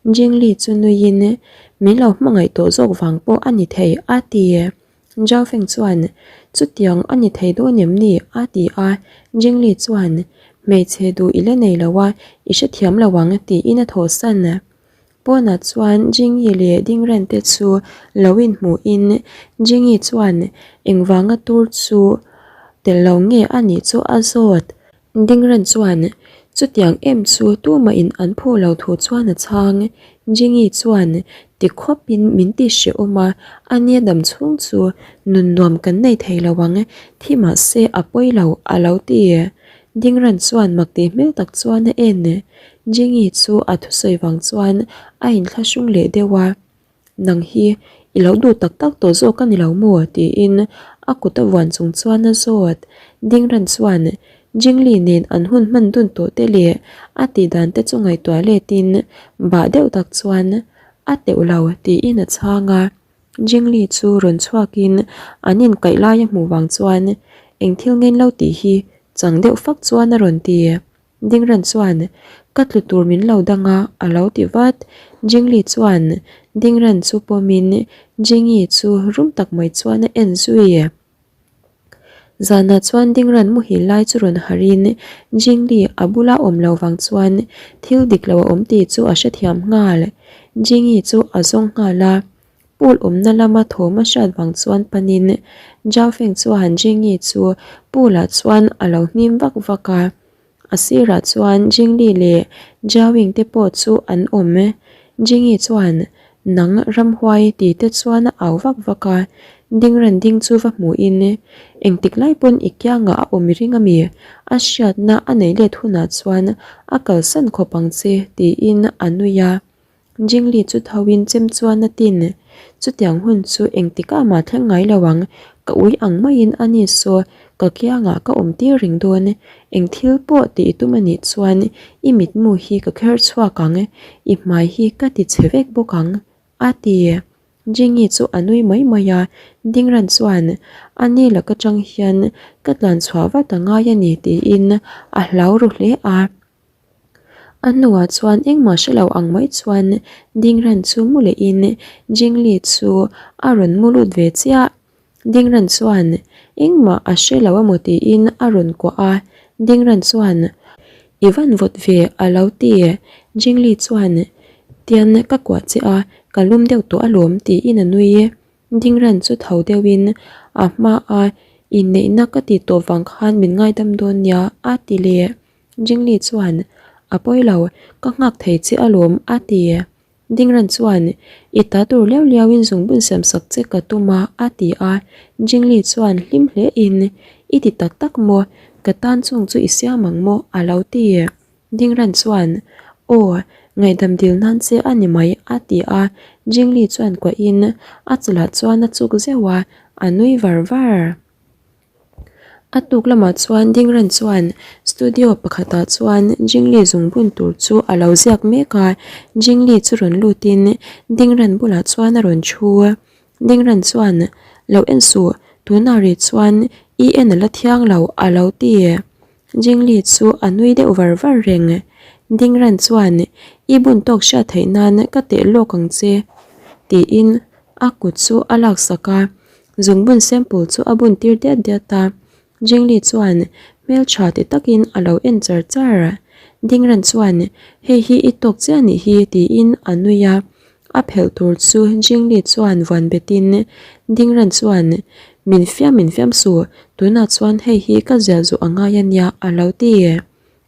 Jingli chu nuiin, Min lo hmangaih tawh zawk vang pawh a ni thei a ti. Zhao Feng chuan, Chutiang a ni thei dawn em ni? a ti a. Jingli chuan, Hmeichhe duh i la nei lo a, i hrethiam lo ang, tiin a thawhsan. Pawnah chuan Jingyi leh Dingren te chu lo inhmuhin Jingyi chuan engvanga tur chu tel lo nge a nih chu a zawt. Dingren chuan chutiang em chu tumah in an phu lo thu chuan a chhang. Jingyi chuan ti khawp in min ti hrehawm a, a nia dam chhung chu nun nuam kan nei thei lo ang, thi mahse a pawi lo a lo ti. Dingran chuan mak tih hmel tak chuan a en. Jingi chu a thusawi vang chuan a inthlahrung leh deuh a, Nang hi i lo duh tak tak tawh zawk a ni lo maw? tiin a kut a vuan chung chuan a zawt. Dingran chuan Jingli nen an hun hman dun tawh te leh a tih dan te chu ngaihtuah letin bah deuh tak chuan a teuh lo tiin a chhang a. Jingli chu rawn chhuakin an inkaih lai a hmuh vang chuan eng thil ngen lo tih hi chang deuh fak chuan a rawn ti. Dingran chuan, Ka tlu tur min lo dang a, a lo ti vat. Jingli chuan Dingran chu pawmin Jingi chu rum tak mai chuan a en zui. Zanah chuan Dingran muhil lai chu rawn harhin Jingli a bula awm lo vang chuan thil dik lo a awm tih chu a hrethiam nghal. Jingi chu a zawng nghal a, Pool awmna lama thawm a hriat vang chuan panin Zhao Feng chuan Jingyi chu pool ah chuan a lo hnim vak vak a, a sirah chuan Jingli leh Zhao Ying te pawh chu an awm. Jingyi chuan Nang ramhuai ti te chuan a au vak vak a, ding ran ding chu va hmuhin engtik lai pawn i kiangah a awm i ring ami? A hriatna a nei let hunah chuan a kalsan khawp ang che tiin a nui a. Jingli chu tho in chem chuan a tin. Chutiang hun chu engtikah mah thleng ngai lo ang, ka ui ang maiin a ni saw, Ka kiangah ka awm tir reng dawn. Eng thil pawh tih i tum a nih chuan i mitmu hi ka kher chhuak ang, i hmai hi ka ti chhe vek bawk ang, a ti. Jingi chu a nui mai mai a, Dingran chuan, A ni laka tang hian ka tlan chhuah vat a ngai a ni tiin a hlau ru hle a. A hnuah chuan engmah hre lo ang mai chuan Dingran chu mu lehin Jingli chu a rawn mu lut ve chiah. Dingran chuan engmah a hre lo amaw tiin a rawn kuah a, Dingran chuan I van vawt ve a lo ti. Jingli chuan Tian ka kuah che a, ka lum deuh tawh alawm tiin a nui. Dingran chu tho deuhin a hma a inneihna ka ti tawh vang khan min ngaidam dawn nia a ti leh. Jingli chuan, A pawi lo, ka nghak thei che alawm, a ti. Dingran chuan, I ta tur liau liauin zungbun siam sak che ka tum a, a ti a. Jingli chuan hlim hlein, I ti tak tak maw? Ka tan chung chu i siam ang maw? a lo ti. Dingran chuan, Aw, ngaihdam dil nan che a ni mai, a ti a. Jingli chuan kuahin a chawlhah chuan a chuk zeuh a, a nui var var. A tuk lamah chuan Dingran chuan studio pakhatah chuan Jingli zungbun tur chu a lo ziak mek a, Jingli chu rawn lutin Dingran bulah chuan a rawn thu. Dingran chuan, Lo en suh, tunah rih chuan i en a la thiang lo a lo ti. Jingli chu a nui deuh var var reng. Dingran chuan, I bun tawk hriat theih nan ka teh lawk ang che tiin a kut chu a laksak a. Zungbun sample chu a bun tir diat diat a, Jingli chuan hmeltha ti takin a lo en char char. Dingran chuan, Hei hi i tawk chiah nih hi tiin a nui a, a phelh tur chu Jingli chuan vuan betin Dingran chuan, Min fiam min fiam suh, tunah chuan hei hi ka ziah zuh a ngai a nia a lo ti.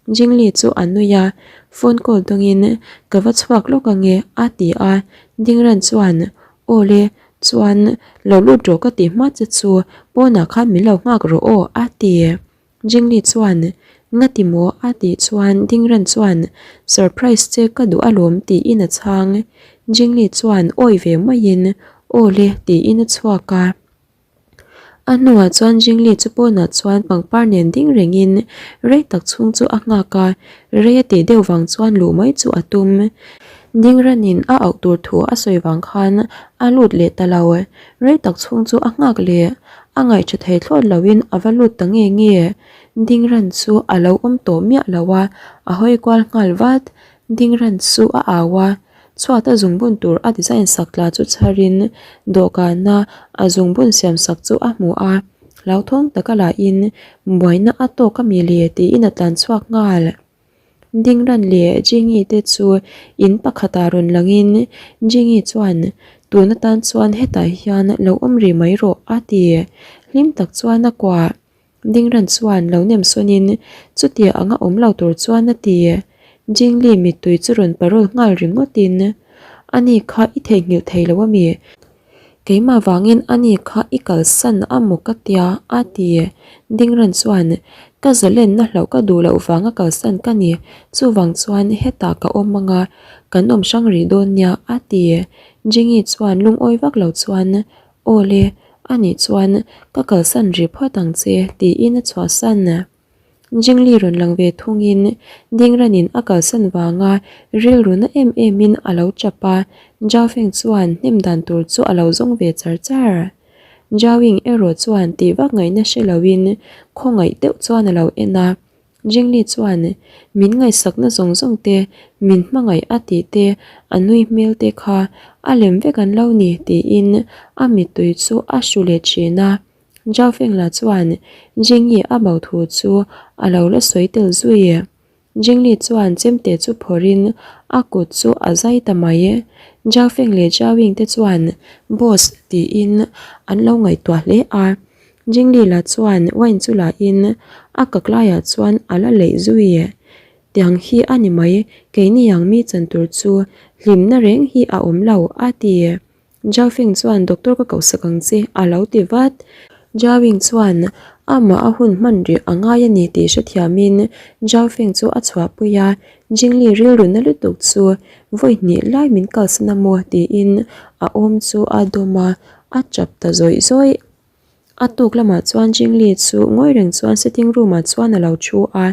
Jingli chu a nui a, phone call dawngin ka va chhuak lawk ange a ti a, Dingran chuan Aw le, chuan lo lut rawh ka ti hma che chu pawnah khan min lo nghak rawh aw a ti. Jingli chuan Ngati maw a tih chuan Dingran chuan Surprise che ka duh alawm tiin a chhang. Jingli chuan awi ve maiin Aw le tiin a chhuak a. A hnuah chuan Jingli chu pawnah chuan pangpar nen ding rengin rei tak chhung chu a nghak a, rei a tih deuh vang chuan luh mai chu a tum. Ding ranin a auh tur thu a sawi vang khan a lut leh ta lo. Rei tak chhung chu a nghak leh a ngaihṭha thei thlawt loin a va lut ta nge nge. Ding ran chu a lo awm tawh miah lo a, a hawi kual nghal vat. Ding ran chu a au a. Chhuat a zungbun tur a design sak tla chu chharin dawhkana a zungbun siam sak chu a hmu a, hlauthawng taka lahin buaina a tawk a mi le tiin a tlan chhuak nghal. Dingran leh Jingi te chu in pakhatah rawn langin Jingi chuan tun atan chuan hetah hian lo awm rih mai rawh a ti. Hlim tak chuan a kuah. Dingran chuan lo nem sawnin chutia anga awm lo tur chuan a ti. Jingli mittui chu rawn parol nghal ringawtin, Ani kha i theihnghilh thei lo ami? Keimah vangin ani kha i kalsan a maw ka tia a ti. Dingran chuan, Ka zalenna hlauh ka duh loh vanga kalsan ka ni, chuvang chuan hetah ka awm anga kan awm hrang rih dawn nia a ti. Jingi chuan lungawi vak lo chuan, Aw le, anih chuan ka kalsan rih phawt ang che tiin a chhuahsan. Jingli rawn lang ve thungin Dingranin a kalsan vanga rilru na em emin a lo chap a, Zhao Feng chuan hnem dan tur chu a lo zawng ve char char. Zhao Ying erawh chuan tih vak ngaihna hre loin khawngaih deuh chuan a lo en a. Jingli chuan, Min ngaihsakna zawng zawng te, min hmangaih a tih te, a nui hmel te kha a lem vek an lo ni tiin a mittui chu a hru leh thin a. Zhao Fengla chuan Jingyi a bo thu chu a lo la sawi tel zui. Jingli chuan chemte chu phawrhin a kut chu a zai ta mai. Zhao Feng leh Zhao Ying te chuan Boss tiin an lo ngaihtuah hle a. Jingli la chuan wine chu la in a kak laiah chuan a la leih zui. Tiang hi a ni mai, keini ang mi chan tur chu hlimna reng hi a awm lo, a ti. Zhao Feng chuan doctor ka koh sak ang che a lo ti vat. Zhao Ying chuan amah a hun hman rih a ngai a ni tih hrethiamin Zhao Feng chu a chhuahpui a, Jingli rilru na lutuk chu vawi hnih lai min kalsan a maw tiin a awm chu a dawm a, a chap ta zawih zawih. A tuk lamah chuan Jingli chu ngawi reng chuan sitting room ah chuan a lo thu a,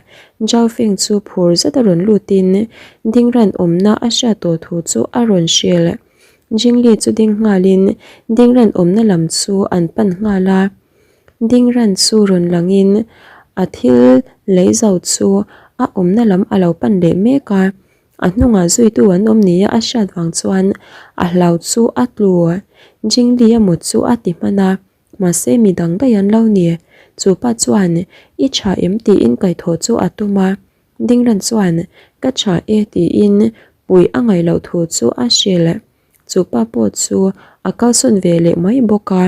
Zhao Feng chu phur zet a rawn lutin Dingran awmna a hriat tawh thu chu a rawn hrilh. Jingli chu ding nghalin Dingran awmna lam chu an pan nghal a. Dingran chu rawn langin a thil lei zo chu a awmna lam a lo pan leh mek a. A hnungah zuitu an awm nia a hriat vang chuan a hlau chu a tlu. Jingli a mut chu a ti hman a, mahse mi dang daih an lo ni. Chu pa chuan, I tha em? tiin kaihthawh chu a tum a. Dingran chuan, Ka tha e tiin puih a ngaih loh thu chu a hrilh. Chu pa pawh chu a kalsawn ve leh mai bawk a.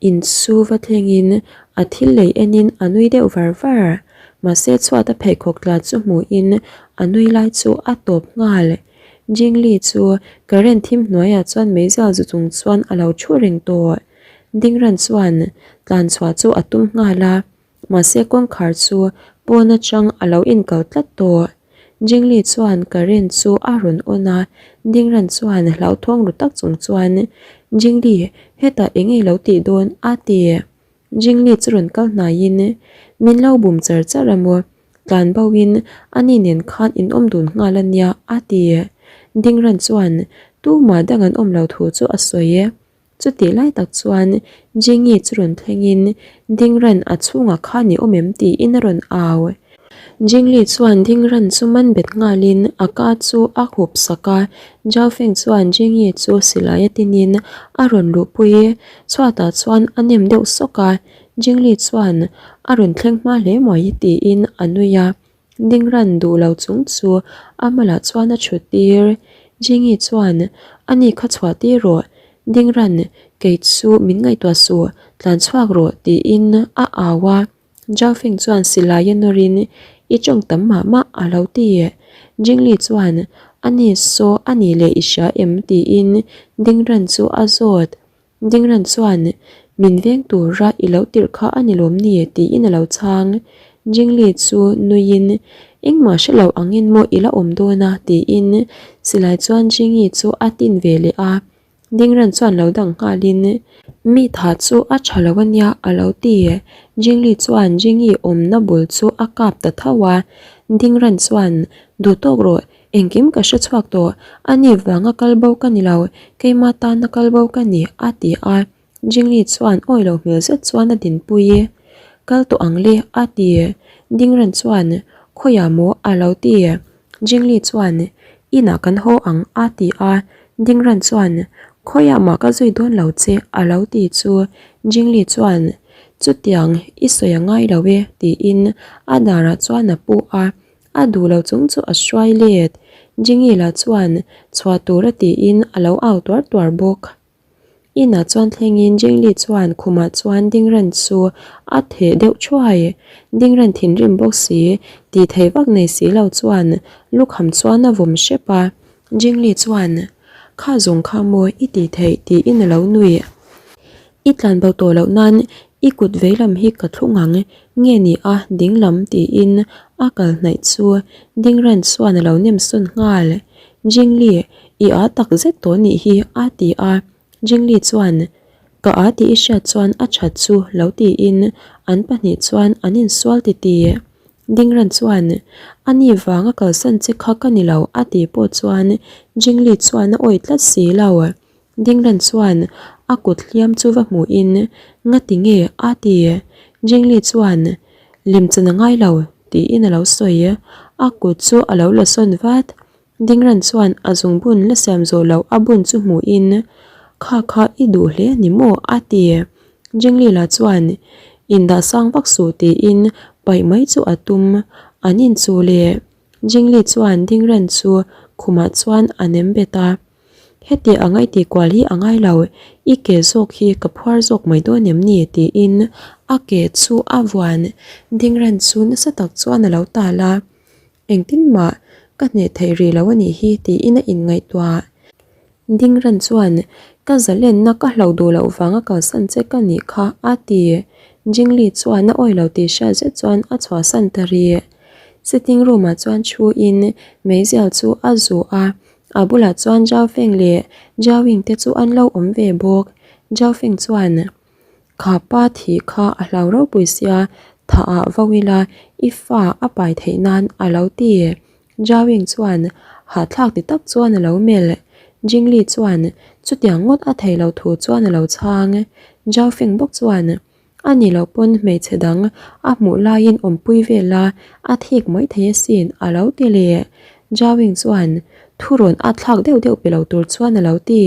Insu va thlengin a thil lei enin a nui deuh var var. Mahse chhuat a pheikhawk tla chu hmuhin a nui lai chu a tawp nghal. Jingli chu current thim hnuaiah chuan meizial zu chung chuan a lo thu reng tawh. Dingran chuan tlan chhuah chu a tum nghal a. Mahse kawngkhar chu pawn atang a lo inkal tlat tawh. Jingli chuan current chu a rawn on a, Dingran chuan hlauthawng ru tak chung chuan, Jingli, hetah eng nge lo tih dawn? a ti. Jingli chu rawn kal hnaiin, Min lo bum char char a maw? Tlan boin ani nen khan in awm dun nghal a nia, a ti. Dingran chuan tumah dang an awm lo thu chu a sawi. Chutih lai tak chuan Jingi chu rawn thlengin Dingran a chhungah khan i awm em tiin a rawn au. Jingli chuan Dingran chu man bet nghalin a ka chu a hup sak a, Zhao Feng chuan Jingi chu silai a tinin a rawn luhpui. Chhuatah chuan a nem deuh sawk a, Jingli chuan a rawn thleng hma hle mai tiin a nui a. Dingran duh lo chung chu a malah chuan a chhut tir. Jingi chuan, Ani kha chhuah tir rawh. Dingran, kei chu min ngaihtuah suh, tlan chhuak rawh, tiin a au a. Zhao Feng chuan silai a nawrin, I tawng tam mah mah, a lo ti. Jingli chuan, Ani saw a nih leh i hria em? tiin Dingran chu a zawt. Dingran chuan, Min veng tura i lo tirh kha a ni lawm ni? tiin a lo chhang. Jingli chu nuiin, Engmah hre lo angin maw i la awm dawn a? tiin silai chuan Jingi chu a tin ve leh a. Dingran chuan lo dang nghalin, Mi tha chu a tha lo a nia a lo ti. Jingli chuan Jingi awmna bul chu a kap ta tho a. Dingran chuan, Duh tawk rawh, Engkim ka hre chhuak tawh, a ni vanga kal bo ka ni lo, keima tana kal bo ka ni, a ti a. Jingli chuan awi lo hmel zet chuan a dinpui i, Kal tawh ang le, a ti. Dingran chuan, Khawiah maw? a lo ti. Jingli chuan, Inah kan haw ang, a ti a. Dingran chuan, Khawiah mah ka zui dawn lo che, a lo ti chu. Jingli chuan, Chutiang i sawi a ngai lo e, tiin a darah chuan a pu a. A duh lo chung chu a hruai let. Jingila chuan chhuah tur a tiin a lo au tuar tuar bawk. Inah chuan thlengin Jingli chuan khumah chuan Dingran chu a theh deuh thuai. Dingran thinrim bawk si, tih theih vak nei si lo chuan lukham chuan a vawm hrep a. Jingli chuan, Kha zawng kha maw i tih theih tiin a lo nuih. I tlan bo tawh loh nan i kut veilam hi ka thlung ang nge ni a dinglam tiin a kal hnaih chu Dingran chuan a lo nem sawn nghal. Jingli, i â tak zet tawh nih hi a ti a. Jingli chuan, Ka â tih i hriat chuan a that chu lo tiin an pahnih chuan an insual titi. Dingran chuan, A ni vanga kalsan che kha ka ni lo a tih pawh chuan Jingli chuan a awih tlat si lo. Dinglan chuan a kut hliam chu va hmuhin, Ngati nge? a ti. Jingli chuan, Lemchan a ngai lo, tiin a lo sawi. A kut chu a lo la sawn vat. Dingran chuan a zungbun la siam zawh loh a bun chu hmuhin, Kha kha i duh hle a ni maw? a ti. Jingli lah chuan, Indah sang vak suh, tiin paih mai chu a tum. An inchuh leh. Jingli chuan Dingran chu khumah chuan a nem bet a. Heti a ngaih kual hi a ngai lo, i ke zawk hi ka phuar zawk mai dawn em ni? tiin a ke chu a vuan. Dingran chu nasa tak chuan a lo tal a, Engtin mah ka hneh theih rih lo a nih hi tiin a inngaihtuah. Dingran chuan, Ka zalenna ka hlo duh loh vanga kalsan che ka nih kha a ti. Jingli chuan a awi lo tih hriat zet chuan a chhuahsan ta rih. Sitting room ah chuan thuin meizial chu a zuh a. A bulah chuan Zhao Feng leh Zhao Ying te chu an lo awm ve bawk. Zhao Feng chuan. Kha pa thih kha a hlau ropui sia, thah ah vo ila i fa a pai theih nan a lo ti. Jawing chuan hahthlak ti tak chuan a lo melh. Jingli chuan chutiang ngawt a thei lo thu chuan a lo chhang. Jaofeng bawk chuan a ni loh pawn hmeichhe dang a hmuh laiin awmpui vel a, a thik mai thei asin a lo ti leh. Jawing chuan thurawn a thlak deuh deuh pe lo tur chuan a lo ti.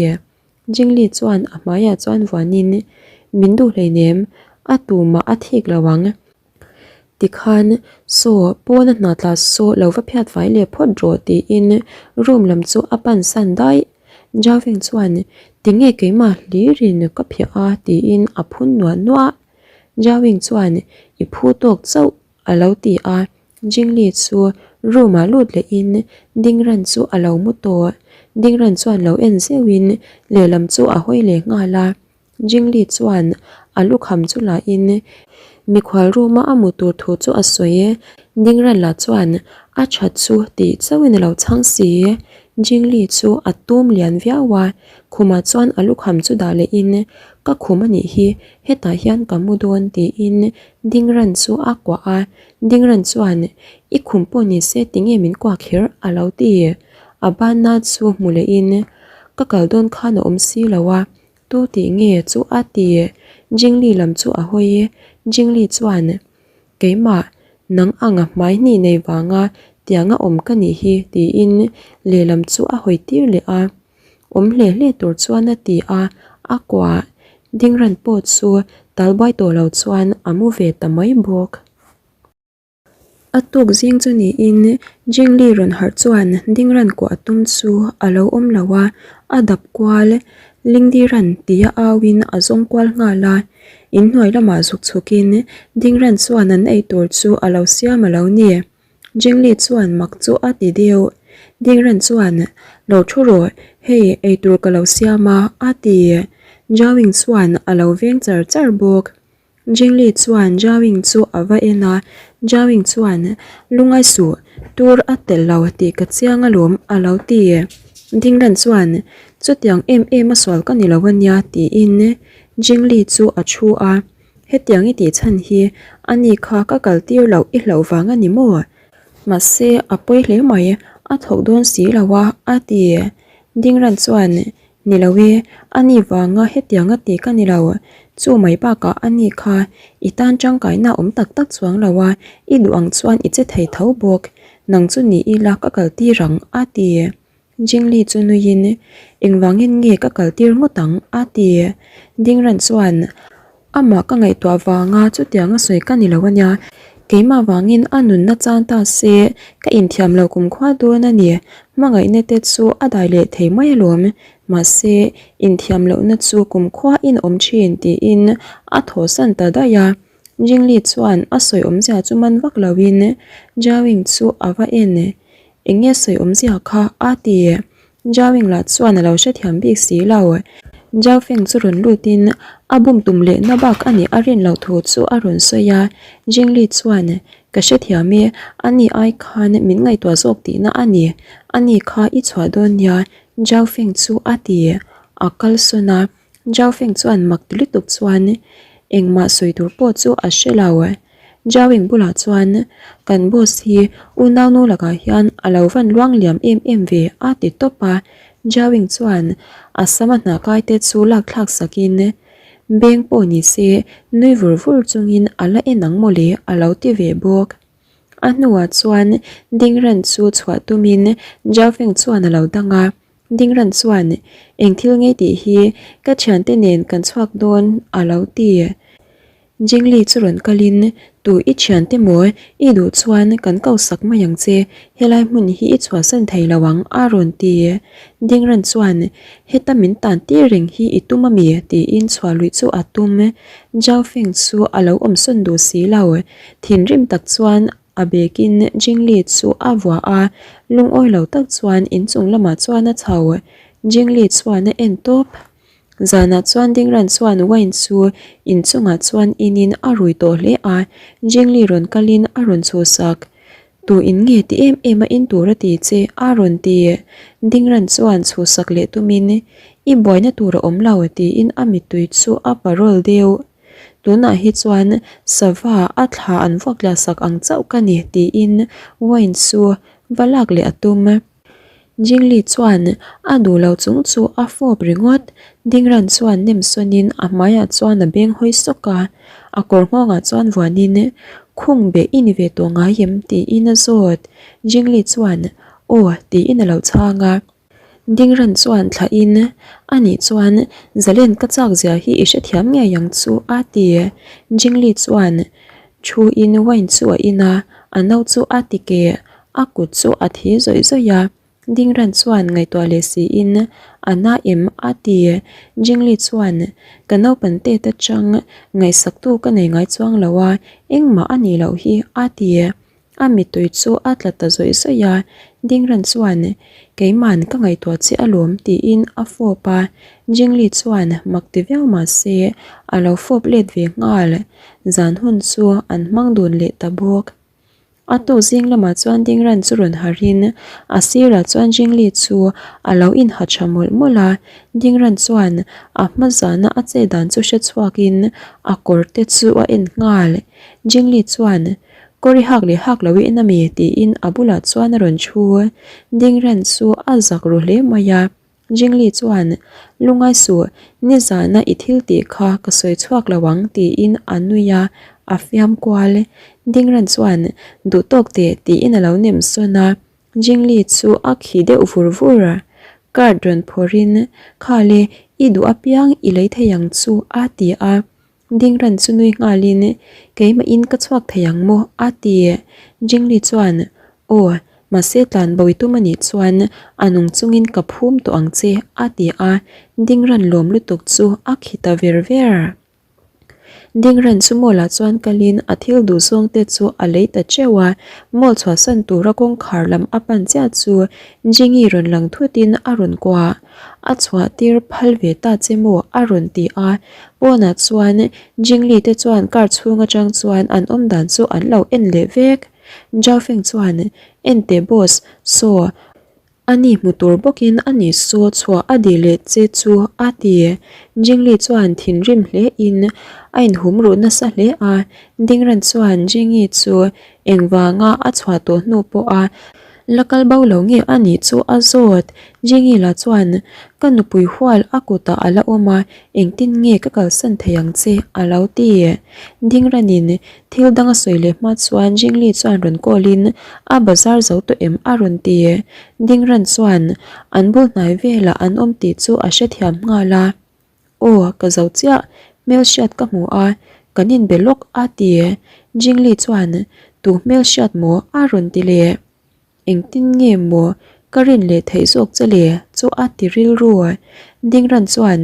Jingli chuan a hmaiah chuan vuanin min duh hleinem, a tumah a thik lo ang. Tikhan saw pawna hna tla saw lo va phiat fai leh phawt rawh tiin room lam chu a pan san daih. Jawing chuan tinge keimah hlirin ka phiah a tiin a phun nuah nuah. Jawing chuan i phu tawk chauh a lo ti a, Jingli chu room ah lut lehin Dingran chu a lo mu tawh. Dingran chuan lo en zeuhin lehlam chu a hawi leh nghal a. Jingli chuan a lukham chu lahin mikhual room a a mu tur thu chu a sawi e. Dingran lah chuan a that chu tih chauhin a lo chhang si. Jingli chu a tum lian viau a, khumah chuan a lukham chu dah lehin ka khum a nih hi, hetah hian ka mu dawn tiin Dingran chu a kuah a. Dingran chuan i khum pawh ni se tinge min kuah kher a lo ti. A banna chu hmu lehin ka kal dawn khan a awm si lo a. Tu tih nge chu a ti? Jingli lam chu a hawi. Jingli chuan, Keimah, nang anga hmai hnih nei vanga tianga awm ka nih hi tiin lehlam chu a hawi tir leh a. Awm hle hle tur chuan a ti a, a kuah dingran pawh chu talbuai tawh lo chuan a mu ve ta mai bawk. A tuk zing chu niin Jingli rawn harh chuan Dingran kuah a tum chu a lo awm lo a, a dap kual Lingdiran tia auin a zawng kual nghal a. Inhnuai lamah zuk chhukin Dingran chuan an ei tur chu a lo siam a lo ni. Jingli chuan mak chu a ti deuh. Dingran chuan, Lo thu rawh, hei eitur ka lo siam a, a ti. Jawing chuan a lo veng char char bawk. Jingli chuan Jawing chu a va en a, Jawing chuan, Lungai suh, tur a telh lo tih ka chiang alawm a lo ti. Dinglan chuan, Chutiang em em a sual ka ni lo ania tiin Jingli chu a thu a, Hetiang i tih chhan hi a ni kha ka kal tir loh i hlauh vang a ni maw? Mahse a pawi hle mai, a thawk dawn si lo a, a ti. Dingran chuan, Ni lo e, a ni vanga hetiang a ti ka ni lo. Chu mai bakah a ni kha i tan tangkaina awm tak tak chuang lo a, i duh ang chuan i che thei tho bawk. Nang chu ni ila ka kal tir ang, a ti. Jingli chu nuiin, Engvangin nge ka kal tir ngawt ang? a ti. Dingran chuan, Amah ka ngaihtuah vanga chutiang a sawi ka ni lo ania, keimah vangin a nunna chan ta se ka inthiam lo kumkhua dawn a ni, hmangaihna te chu a dai leh thei mai alawm, mahse inthiam lohna chu kumkhua in awm thin tiin a thawhsan ta daih a. Jingli chuan a sawi awmzia chu man vak loin Jiaoying chu a va en, Eng nge sawi awmzia kha? a ti. Jiaoying lah chuan a lo hrethiam bik si lo. Jiaofeng chu rawn lutin a bum tum lehna bak a nih a rin loh thu chu a rawn sawi a. Jingli chuan, Ka hrethiam e, ani ai khan min ngaihtuah zawk tihna a ni. Ani kha i chhuah dawn nia, Jiaofeng chu a ti. A kalsawn a. Zhao Feng chuan mak ti lutuk chuan engmah sawi tur pawh chu a hre lo. Zhao Ying bulah chuan, Kan boss hi unaunu lakah hian a lo van luang liam em em ve a ti tawp a. Zhao Ying chuan a sama hna kai te chu lak thlak sakin, Beng pawh ni se nui vur vur chungin a la en ang mawle a lo ti ve bawk. A hnuah chuan Dingran chu chhuah tumin Zhao Feng chuan a lo dang a. Dingran chuan, Eng thil ngei tih hi ka thiante nen kan chhuak dawn a lo ti. Jingli chu rawn kalin, Tu i thiante maw? I duh chuan kan ko sak mai ang che, helai hmun hi i chhuahsan thei lo ang a rawn ti. Dingran chuan, Heta min tan tir reng hi i tum ami? tiin chhuah luih chu a tum. Zhao Feng chu a lo awmsawn duh si lo. Thinrim tak chuan A bekin Jingli chu a vuah a, lungawi lo tak chuan inchung lamah chuan a chho. Jingli chuan a en tawp. Zanah chuan Dingran chuan wine chu inchungah chuan inin a rui tawh hle a, Jingli rawn kalin a rawn chhuhsak. Tu in nge ti em em a in tur a ti che? a rawn ti. Dingran chuan chhuhsak leh tumin, I buaina tur a awm lo, tiin a mittui chu a parawl deuh. Tunah hi chuan sava a thla an vuak tla sak ang chauh ka ni tiin wine chu va lak leh a tum. Jingli chuan a duh lo chung chu a fawp ringawt. Dingran chuan nem sawnin a hmaiah chuan a beng hawi sawk a, a kawr nghawngah chuan vuanin khung beh i ni ve tawh ngai em tiin a zawt. Jingli chuan aw tiin a lo chhang a. Dingran chuan thlahin anih chuan Zalen ka chak zia hi i hrethiam ngei ang chu a ti. Jingli chuan thu in wine chu a in a, a no chu a ti keh. A kut chu a thi zawih zawih a, Dingran chuan ngaihtuah leh siin a na em a ti. Jingli chuan ka naupan tet atang ngaihsaktu ka nei ngai chuang lo a, engmah a nih loh hi a ti. A mittui chu a tla ta zawih zawih a, Dingran chuan keiman ka ngaihtuah che alawm tiin a fawp a, Jingli chuan mak ti viau mah se a lo fawp let ve nghal. Zan hun chu an hmang dun leh ta bawk. A tawk zing lamah chuan Dingran chu rawn harhin a sirah chuan Jingli chu a lo inha tha mawlh mawlh a. Dingran chuan a hma zana a che dan chu hre chhuakin a kawr te chu a en nghal. Jingli chuan, Kawr i hak leh hak lo i en ami? tiin a bulah chuan a rawn thu. Dingran chu a zak ru hle mai a. Jingli chuan, Lungai suh, nizana i thil tih kha ka sawi chhuak lo ang tiin a nui a, a fiam kual. Dingran chuan, Duh tawk teh tiin a lo nem sawn a, Jingli chu a khi deuh vur vur. Card rawn phawrhin, Khale, i duh apiang i lei thei ang chu a ti a. Dingran chu nui nghalin, Keimahin ka chhuak thei ang maw? a ti. Jingli chuan, Aw, mahse tlan bawi tum a nih chuan a nung chungin ka phum tawh ang che, a ti a. Dingran lawm lutuk chu a khi ta ver ver. Dingran chu mall ah chuan kalin a thil duh zawng te chu a lei ta teuh a. Mall chhuahsan tura kawngkhar lam a pan chiah chu Jingi rawn lang thutin a rawn kuah. A chhuah tir phal ve ta che maw? a rawn ti a. Pawnah chuan Jingli te chuan car chhung atang chuan an awm dan chu an lo en leh vek. Zhao Feng chuan, En teh boss, saw, a ni hmu tur bawkin a ni saw chhuah a dih leh che chu a ti. Jingli chuan thinrim hle in a inhum ruh nasa hle a. Dingran chuan Jingi chu engvanga a chhuah tawh hnu pawha La kal bo lo nge a nih chu a zawt. Jingila chuan, Ka nupui hual a kutah a la awm a, engtin nge ka kalsan thei ang che? a lo ti. Dingranin thil dang a sawi leh hma chuan Jingli chuan rawn call in, A bazar zo tawh em? a rawn ti. Dingran chuan an bul hnai velah an awm tih chu a hrethiam nghal a. Aw, ka zo chiah, hmelhriat ka hmu a, kan inbe lawk a ti. Jingli chuan, Tu hmelhriat maw? a rawn ti leh. Engtin nge maw ka rin leh theih zawk che le? chu a ti rilru. Dingran chuan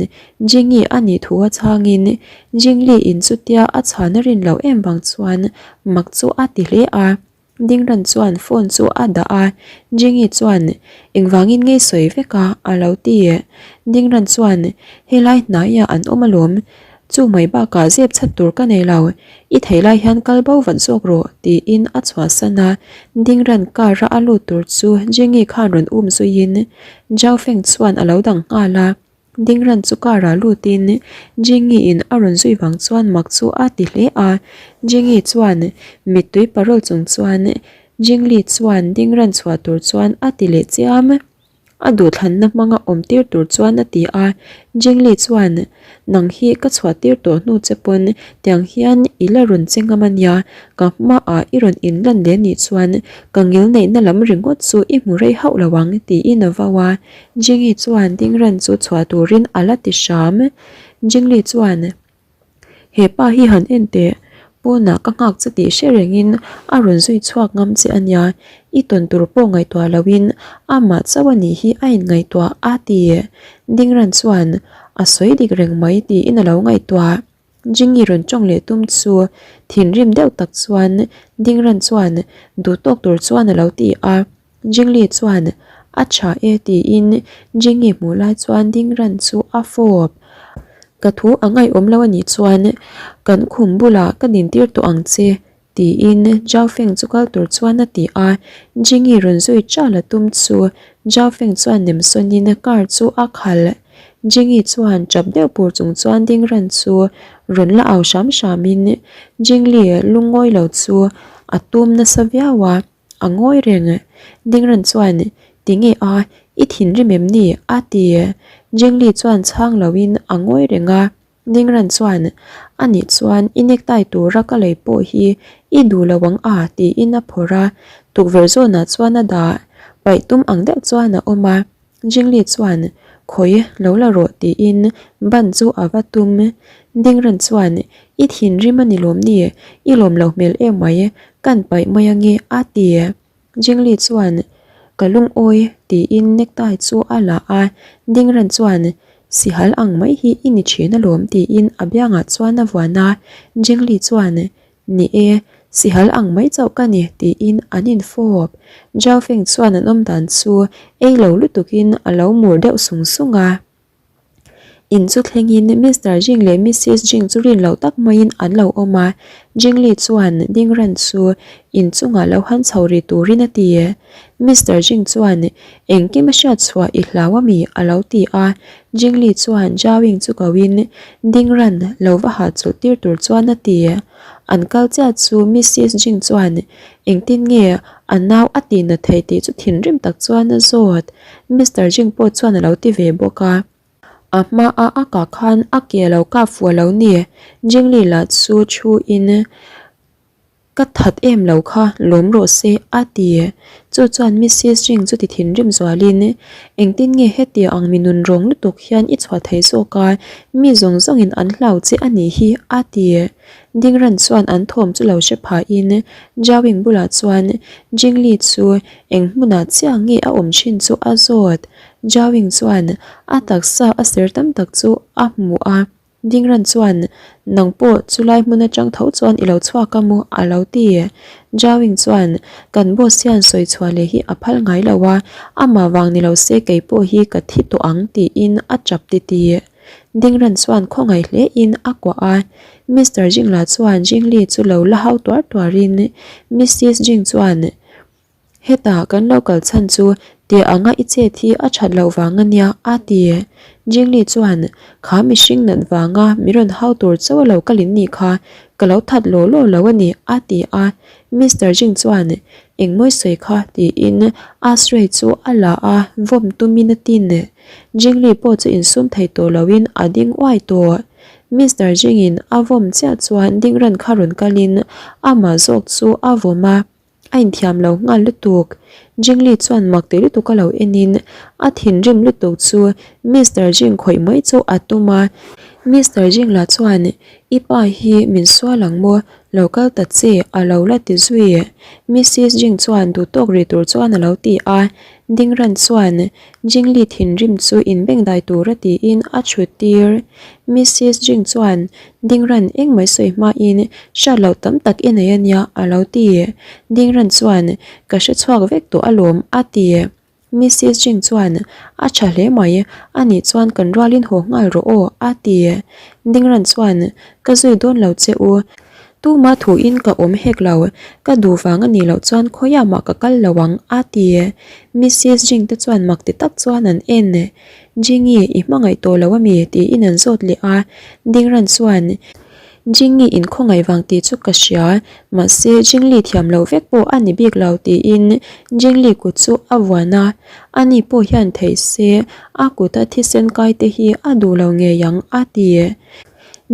Jingi a nih thu a chhangin Jingli in chutia a chhan a rin loh em vang chuan mak chu a ti hle a. Dingran chuan phone chu a dah a, Jingi chuan, Engvangin ngei sawi vek a? a lo ti. Dingran chuan, Helai hnaiah an awm alawm, chu mai bakah zep chhat tur ka nei lo, i thei lai hian kal bo vat zawk rawh, tiin a chhuahsan a. Dingran car a a lut tur chu Jingi khan rawn um zuiin Zhao Feng chuan a lo dang nghal a. Dingran chu car ah lutin Jingi in a rawn zui vang chuan mak chu a ti hle a, Jingi chuan mittui parawl chung chuan Jingli chuan Dingran chhuah tur chuan a ti leh chiam. A duhthlanna hmanga awm tir tur chuan a ti a, Jingli chuan nang hi ka chhuah tir tawh hnu che pawn tiang hian i la rawn che ngam a nia, ka hmaah i rawn inlan leh nih chuan ka ngil neihna lam ringawt chu i hmu rei hauh lo ang tiin a vau a. Jingi chuan Dingran chu chhuah turin a la ti hram. Jingli chuan, He pa hi han en teh, pawnah ka nghak che tih hre rengin a rawn zui chhuak ngam che a nia, i tawn tur pawh ngaihtuah loin amah chauh a nih hi a inngaihtuah a ti. Dingran chuan, A sawi dik reng mai tiin a lo ngaihtuah. Jingi rawn tawng leh tum chu thinrim deuh tak chuan Dingran chuan duh tawk tur chuan a lo ti a. Jingli chuan a tha e tiin Jingi hmuh lai chuan Dingran chu a fawp. Ka thu a ngaihawm lo a nih chuan kan khum bulah ka dintir tawh ang che tiin Zhao Feng chu kal tur chuan a ti a. Jingi rawn zui chal a tum chu Zhao Feng chuan nem sawnin car chu a khalh. Jingi chuan tap deuh pur chung chuan ding ran chu rawn la au hram hramin Jingli lungawi lo chu a tum nasa viau a, a ngawi reng. Ding ran chuan, Tinge a, i thinrim em ni? a ti. Jingli chuan chhang loin a ngawi reng a. Ningran chuan, A nih chuan i necktie tura ka lei pawh hi i duh lo ang a tiin a phawrh a, tukverh zawnah chuan a dah. Paih tum ang deuh chuan a awm a. Jingli chuan, Khawi, lo la rawh tiin ban chu a va tum. Dingran chuan, I thinrim a ni lawm ni? I lawm lo hmel em mai, kan paih mai ange a ti. Jingli chuan, Ka lungawi, tiin necktie chu a la a, Dingran chuan, Sihal ang mai hi i ni thin alawm, tiin a biangah chuan a vuan a, Jingli chuan, Ni e, sihal ang mai chauh ka ni, tiin an infawp. Zhao Feng chuan an awmdan chu ei lo lutukin a lo mur deuh sung sung a. In chu thlengin Mister Jing leh Missis Jing chu rin loh tak maiin an lo awm a, Jing Li chuan ding ran chu in chungah lo han chho ri turin a ti. Mister Jing chuan engkim a hriat chhuah i hlau a mi a lo ti a, Jing Li chuan Zhao Ying chu koin ding ran lo va hah chulh tir tur chuan a ti. An kal chiah chu Missis Jing chuan engtin nge a nau a tih nat thei tih chu thinrim tak chuan a zawt. Mister Jing pawh chuan a lo ti ve bawk a. A hma a a kah khan a ke a lo kap fuh a lo ni. Jing Li lah chu thu in ka that em lo kha lawm rawh se a ti. Chu chuan Missis Jing chu ti thinrim zualin engtin nge heti ang mi nun rawng lutuk hian i chhuah thei zawk a, mi zawng zawngin an hlau che a nih hi a ti. Dingran chuan an thawm chu lo hre phahin Jawing bulah chuan Jing Li chu Eng hmunah chiah nge a awm thin chu a zawt. Jawing chuan a taksa a ser tam tak chu a hmu a, Dingran chuan, Nang pawh chulai hmun atang tho chuan i lo chhuak a maw? a lo ti. Jawing chuan, Kan boss hian sawi chhuah leh hi a phal ngai lo a, amah vang ni lo se kei pawh hi ka thi tawh ang tiin a tap titi. Dingran chuan khawngaih hle in a kuah a, Mister Jingla chuan Jingli chu lo la hau tuar tuarin Missis Jing chuan, Hetah kan lo kal chhan chu tia anga i chet hi a that loh vang a nia, a ti. Jingli chuan, Kha mihring nat vanga mi rawn hau tur chauh a lo kal in nih kha, ka lo that law law lo a ni, a ti a. Mister Jing chuan, Engmawi sawi kha, tiin Asray chu a la a, vawm tumin a tin. Jingli pawh chu insum thei tawh loin a ding uai tawh. Mister Jingin a vawm chiah chuan ding ran kha rawn kalin amah zawk chu a vawm a. A inthiam lo nghal lutuk. Jingli chuan mak ti lutuk a lo enin a thinrim lutuk chu Mister Jing khawih mai chu a tum a. Mister Jing lah chuan I pa hi min sual ang maw? Lo kal ta che a lo la ti zui. Missis Jing chuan duhtawk ri tur chuan a lo ti a. Dingran chuan Jingli thinrim chu inbengdai tura tiin a chhut tir. Missis Jing chuan Dingran engmah sawi hmain hriat loh tam tak i nei a nia a lo ti. Dingran chuan Ka hre chhuak vek tawh alawm a ti. Missis Jing chuan A tha hle mai, anih chuan kan rualin haw nghal rawh aw a ti. Dingran chuan Ka zui dawn lo che u, tuma thuin ka awm hek lo, ka duh vang a nih loh chuan khawiah mah ka kal lo ang a ti. Missis Jing te chuan mak ti tak chuan an en. Jingi, i hmangaih tawh lo ami? tiin an zawt leh a, Dingran chuan, Jingi in khawngaih vang tih chu ka hria, mahse Jingli thiam loh vek pawh a ni bik lo tiin Jingli kut chu a vuan a, ani pawh hian theih se a kuta thisen kai te hi a duh lo ngei ang a ti.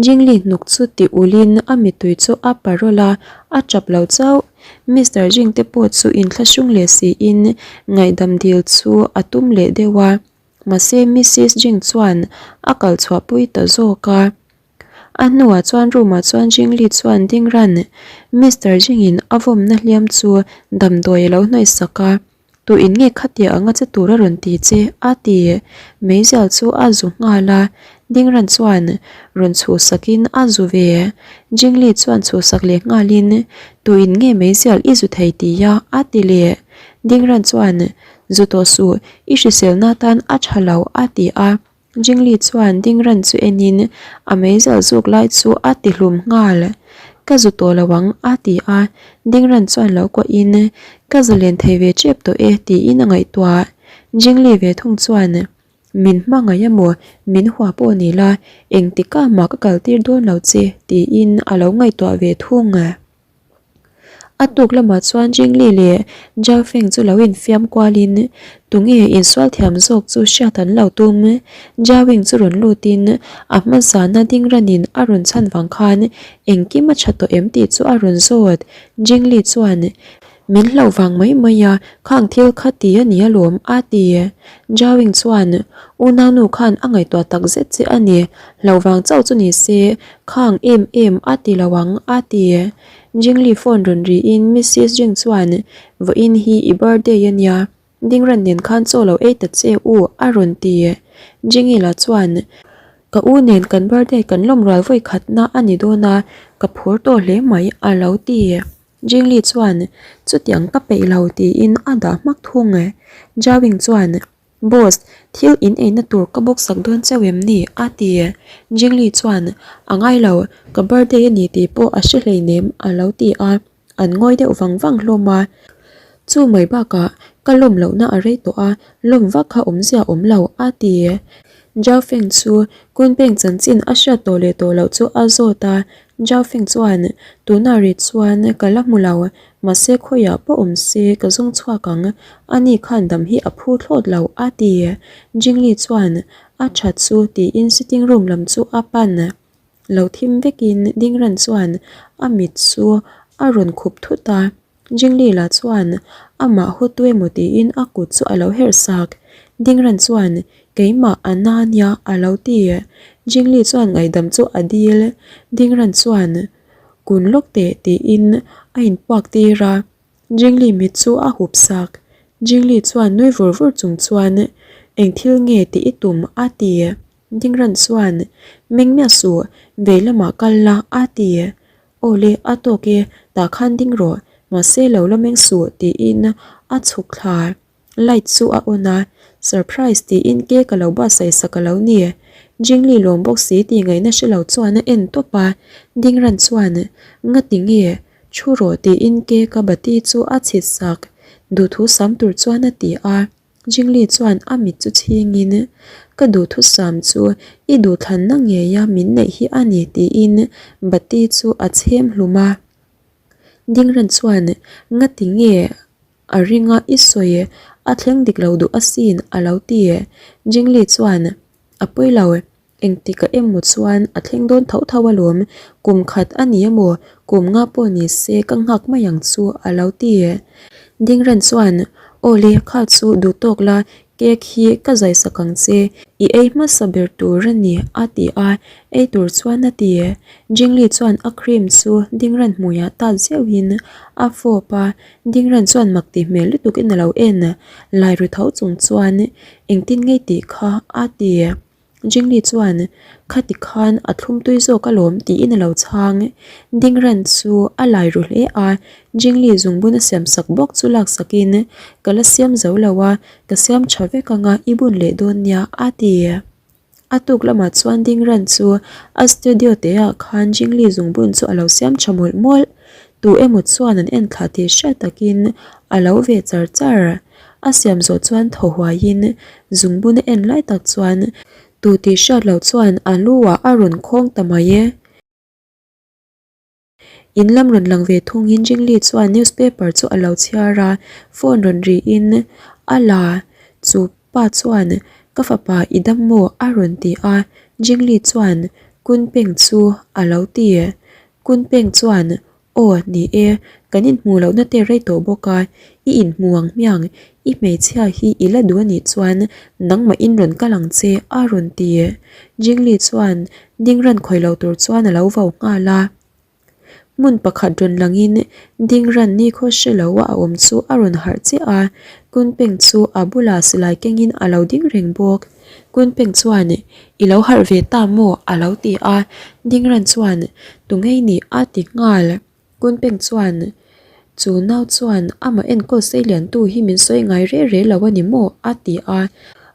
Jingli hnuk chu ti ulhin a mittui chu a parawl a, a tap lo chauh. Mister Jing te pawh chu inthlahrung leh siin ngaihdam dil chu a tum leh deuh a, mahse Missis Jing chuan a kal chhuahpui ta zawk a. A hnuah chuan room ah chuan Jing Li chuan ding ran Mister Jing in a vawmna hliam chu damdawi a lo hnawih sak a. Tu in nge khatia anga che tur a rawn ti che? a ti. Meizial chu a zu nghal a, Dingran chuan rawn chhuhsakin a zu ve. Jingli chuan chhuhsak leh nghalin, Tu in nge meizial i zu thei ti a? a ti leh. Dingran chuan, Zu tawh suh, i hriselna tan a tha lo a ti a. Jingli chuan ding ran chu enin a meizial zuk lai chu a ti hlum nghal. Ka zu tawh lo ang a ti a, ding ran chuan lo kuahin ka zu len thei ve tep tawh e tiin a ngaihtuah. Jingli ve thung chuan. Min hmangaih emaw, min hua pawh ni la, engtikah mah ka kaltir dawn lo che, tiin a lo ngaihtuah ve thung. A tuk lamah chuan Jingli leh Zhao Feng chu lo infiam kualin tunge insual thiam zawk chu hriat an lo tum. Zhao Ying chu rawn lutin a hma zana ding ranin a rawn chhan vang khan engkim a tha tawh em tih chu a rawn zawt. Jingli chuan Min hlauh vang mai mai a, khang thil kha ti a ni alawm, a ti. Zhao Ying chuan Unaunu khan a ngaihtuah tak zet che a ni, hlauh vang chauh chu ni se, khang em em a ti lo ang, a ti. Jingli phone rawn riin Missis Jing chuan, Vawiin hi i birthday a nia, Dingran nen khan chaw lo ei ta che u, a rawn ti. Jingi lah chuan, Ka u nen kan birthday kan lawm rual vawi khatna a ni dawn a, ka phur tawh hle mai, a lo ti. Jingli chuan, Chutiang ka peih lo, tiin a dah hmak thung. Jawing chuan, Boss, thil in eina tur ka book sak dawn chauh em ni? a ti. Jingli chuan, A ngai lo, ka birthday a ni tih pawh a hre hleinem, a lo ti a, an ngawi deuh vang vang hlawm a. Chu mai bakah, ka lawm lohna a rei tawh a, lawm vak kha awmzia awm lo, a ti. Zhao Feng chu Kunpeng chanchin a hriat tawh leh tawh loh chu a zawt a, Zhao Feng chuan, Tunah rih chuan ka la hmu lo, Mahse khawiah pawh awm se ka zawng chhuak ang, ani khan dam hi a phu thlawt lo a ti. Jingli chuan a that chu tiin sitting room lam chu a pan. Lo thim vekin Dingran chuan a mit chu a rawn khup thut a, Jingli lah chuan amah haw tu emaw tiin a kut chu a lo herh sak. Dingran chuan keimah a na nia a lo ti. Jingli chuan ngaihdam chu a dil. Dingran chuan. Kun lawk teh tiin a inpuak tir a, Jingli mit chu a hup sak. Jingli chuan nui vur vur chung chuan, Eng thil nge tih i tum? a ti. Dingran chuan, Meng miah suh, vei lamah kal la, a ti. Aw le, a tawk e, tah khan ding rawh, mahse lo la meng suh, tiin a chhuk thla. Light chu a on a, Surprise tiin cake a lo buatsaih sak a lo ni. Jingli lawm bawk si tih ngaihna hre lo chuan a en tawp a, Dingran chuan, Ngati nge? Thu rawh tiin cake a bati chu a chhit sak. Duhthusam tur chuan a ti a, Jingli chuan a mit chu chhingin, Ka duhthusam chu i duhthlanna ngeia min neih hi a ni tiin bati chu a chhem hlum a. Dingran chuan, Ngati nge? A ring a, i sawi e, a thleng dik lo duh asin, a lo ti e. Jingli chuan, A pawi lo, engtik a emaw chuan a thleng dawn tho tho alawm, kum khat a ni emaw, kum nga pawh ni se ka nghak mai ang chu, a lo ti e. Dingran chuan, Aw le, kha chu duh tawk la, cake hi ka zai sak ang che, i ei hmasa ber tur a ni, a ti a, ei tur chuan a ti e. Jingli chuan a cream chu Dingran hmuiah tat zeuhin a fawp a, Dingran chuan mak tih hmel lutuk in a lo en a, lai ru tho chung chuan engtin ngei tih kha a ti. Jingli chuan khati khan a thlum tui zawk alawm tiin a lo chhang. Dingran chu a lai ru hle a, Jingli zungbun a siam sak bawk chu lak sakin ka la siam zo lo a, ka siam tha vek anga i bun leh dawn nia a ti. A tuk lamah chuan Dingran chu a studio te ah khan Jingli zungbun chu a lo siam tha mawlh mawlh. Tu emaw chuan an en thlah tih hriat takin a lo ve char char. A siam zawh chuan thaw huaiin zungbun a en lai tak chuan tu tih hriat loh chuan a lu ah a rawn khawng ta mai e. In lam rawn lang ve thungin Jingli chuan newspaper chu a lo chhiar a, phone rawn rihin a la chu pa chuan ka fapa i dam maw a rawn ti a, Jingli chuan Kunpeng chu a lo ti. Kunpeng chuan aw ni e, kan inhmuh lohna te rei tawh bawk a, i inhmu ang hmiang, i hmeichhia hi i la duh anih chuan nangmah in rawn kal ang che a rawn ti. Jingli chuan Dingran khawih lo tur chuan a lo vau nghal a. Hmun pakhat rawn langin Dingran nikhaw hre lo a awm chu a rawn harh chiah a, Kunpeng chu a bulah silai kengin a lo ding reng bawk. Kunpeng chuan, I lo harh ve ta maw? a lo ti a, Dingran chuan, Tungei nih a ti nghal. Kunpeng chuan, Chu nau chuan amah enkawl sei liantu hi min sawi ngai reh reh lo a ni maw? a ti a.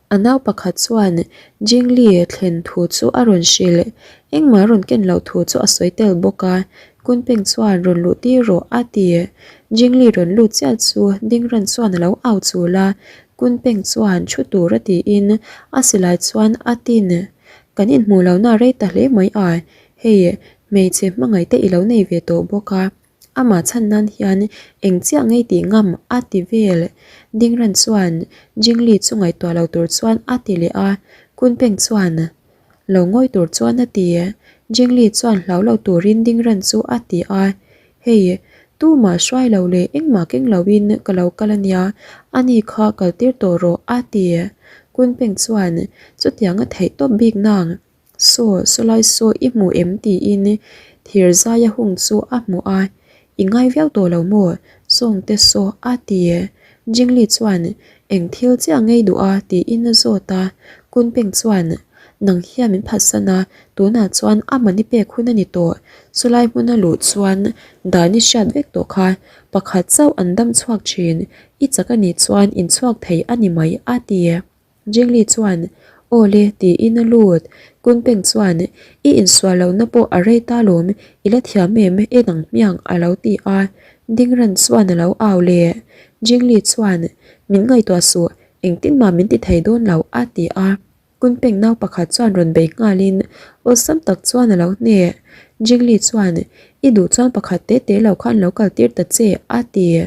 A nau pakhat chuan Jingli thlen thu chu a rawn hrilh. Engmah rawn ken loh thu chu a sawi tel bawk a. Kunpeng chuan rawn luh tir rawh a ti. Jingli rawn lut chiah chu Dingran chuan a lo au chul a. Kunpeng chuan thu tura tiin a silai chuan a tin. Kan inhmuh lohna a rei ta hle mai a, hei hmeichhe hmangaih te i lo nei ve tawh bawk a, amah chhan nan hian eng chiah ngei tih ngam a ti vel. Dingran chuan Jingli chu ngaihtuah lo tur chuan a ti leh a, Kunpeng chuan lo ngawi tur chuan a ti. Jingli chuan hlau lo turin Dingran chu a ti a, Hei, tumah hruai lo leh engmah keng loin ka lo kal a nia, ani kha kal tir tawh rawh a ti. Kunpeng chuan chutiang a theih tawp bik nang, Saw, sawlai saw i hmu em tiin thir zaia hung chu a hmu a, I ngai viau tawh lo maw? Sawngte saw a ti. Jingli chuan eng thil chiah ngei duh a tiin a zawt a, Kunpeng chuan Nang hian min phatsan a, tunah chuan a mani pek hun a ni tawh. Chulai hmuna luh chuan dan i hriat vek tawh kha, pakhat chauh an dam chhuak thin, i chak a nih chuan in chhuak thei a ni mai a ti. Jingli chuan, Aw le tiin a lut. Kunpeng chuan, I insual lohna pawh a rei ta lawm, i la thiam em e nang hmiang a lo ti a. Dingran chuan a lo au leh. Jingli chuan, Min ngaihtuah suh, engtin mah min ti thei dawn lo a ti a. Kunpeng nau pakhat chuan rawn bei nghalin awlsam tak chuan a lo hneh. Jingli chuan, I duh chuan pakhat te te lo khan lo kal tir ta che, a ti.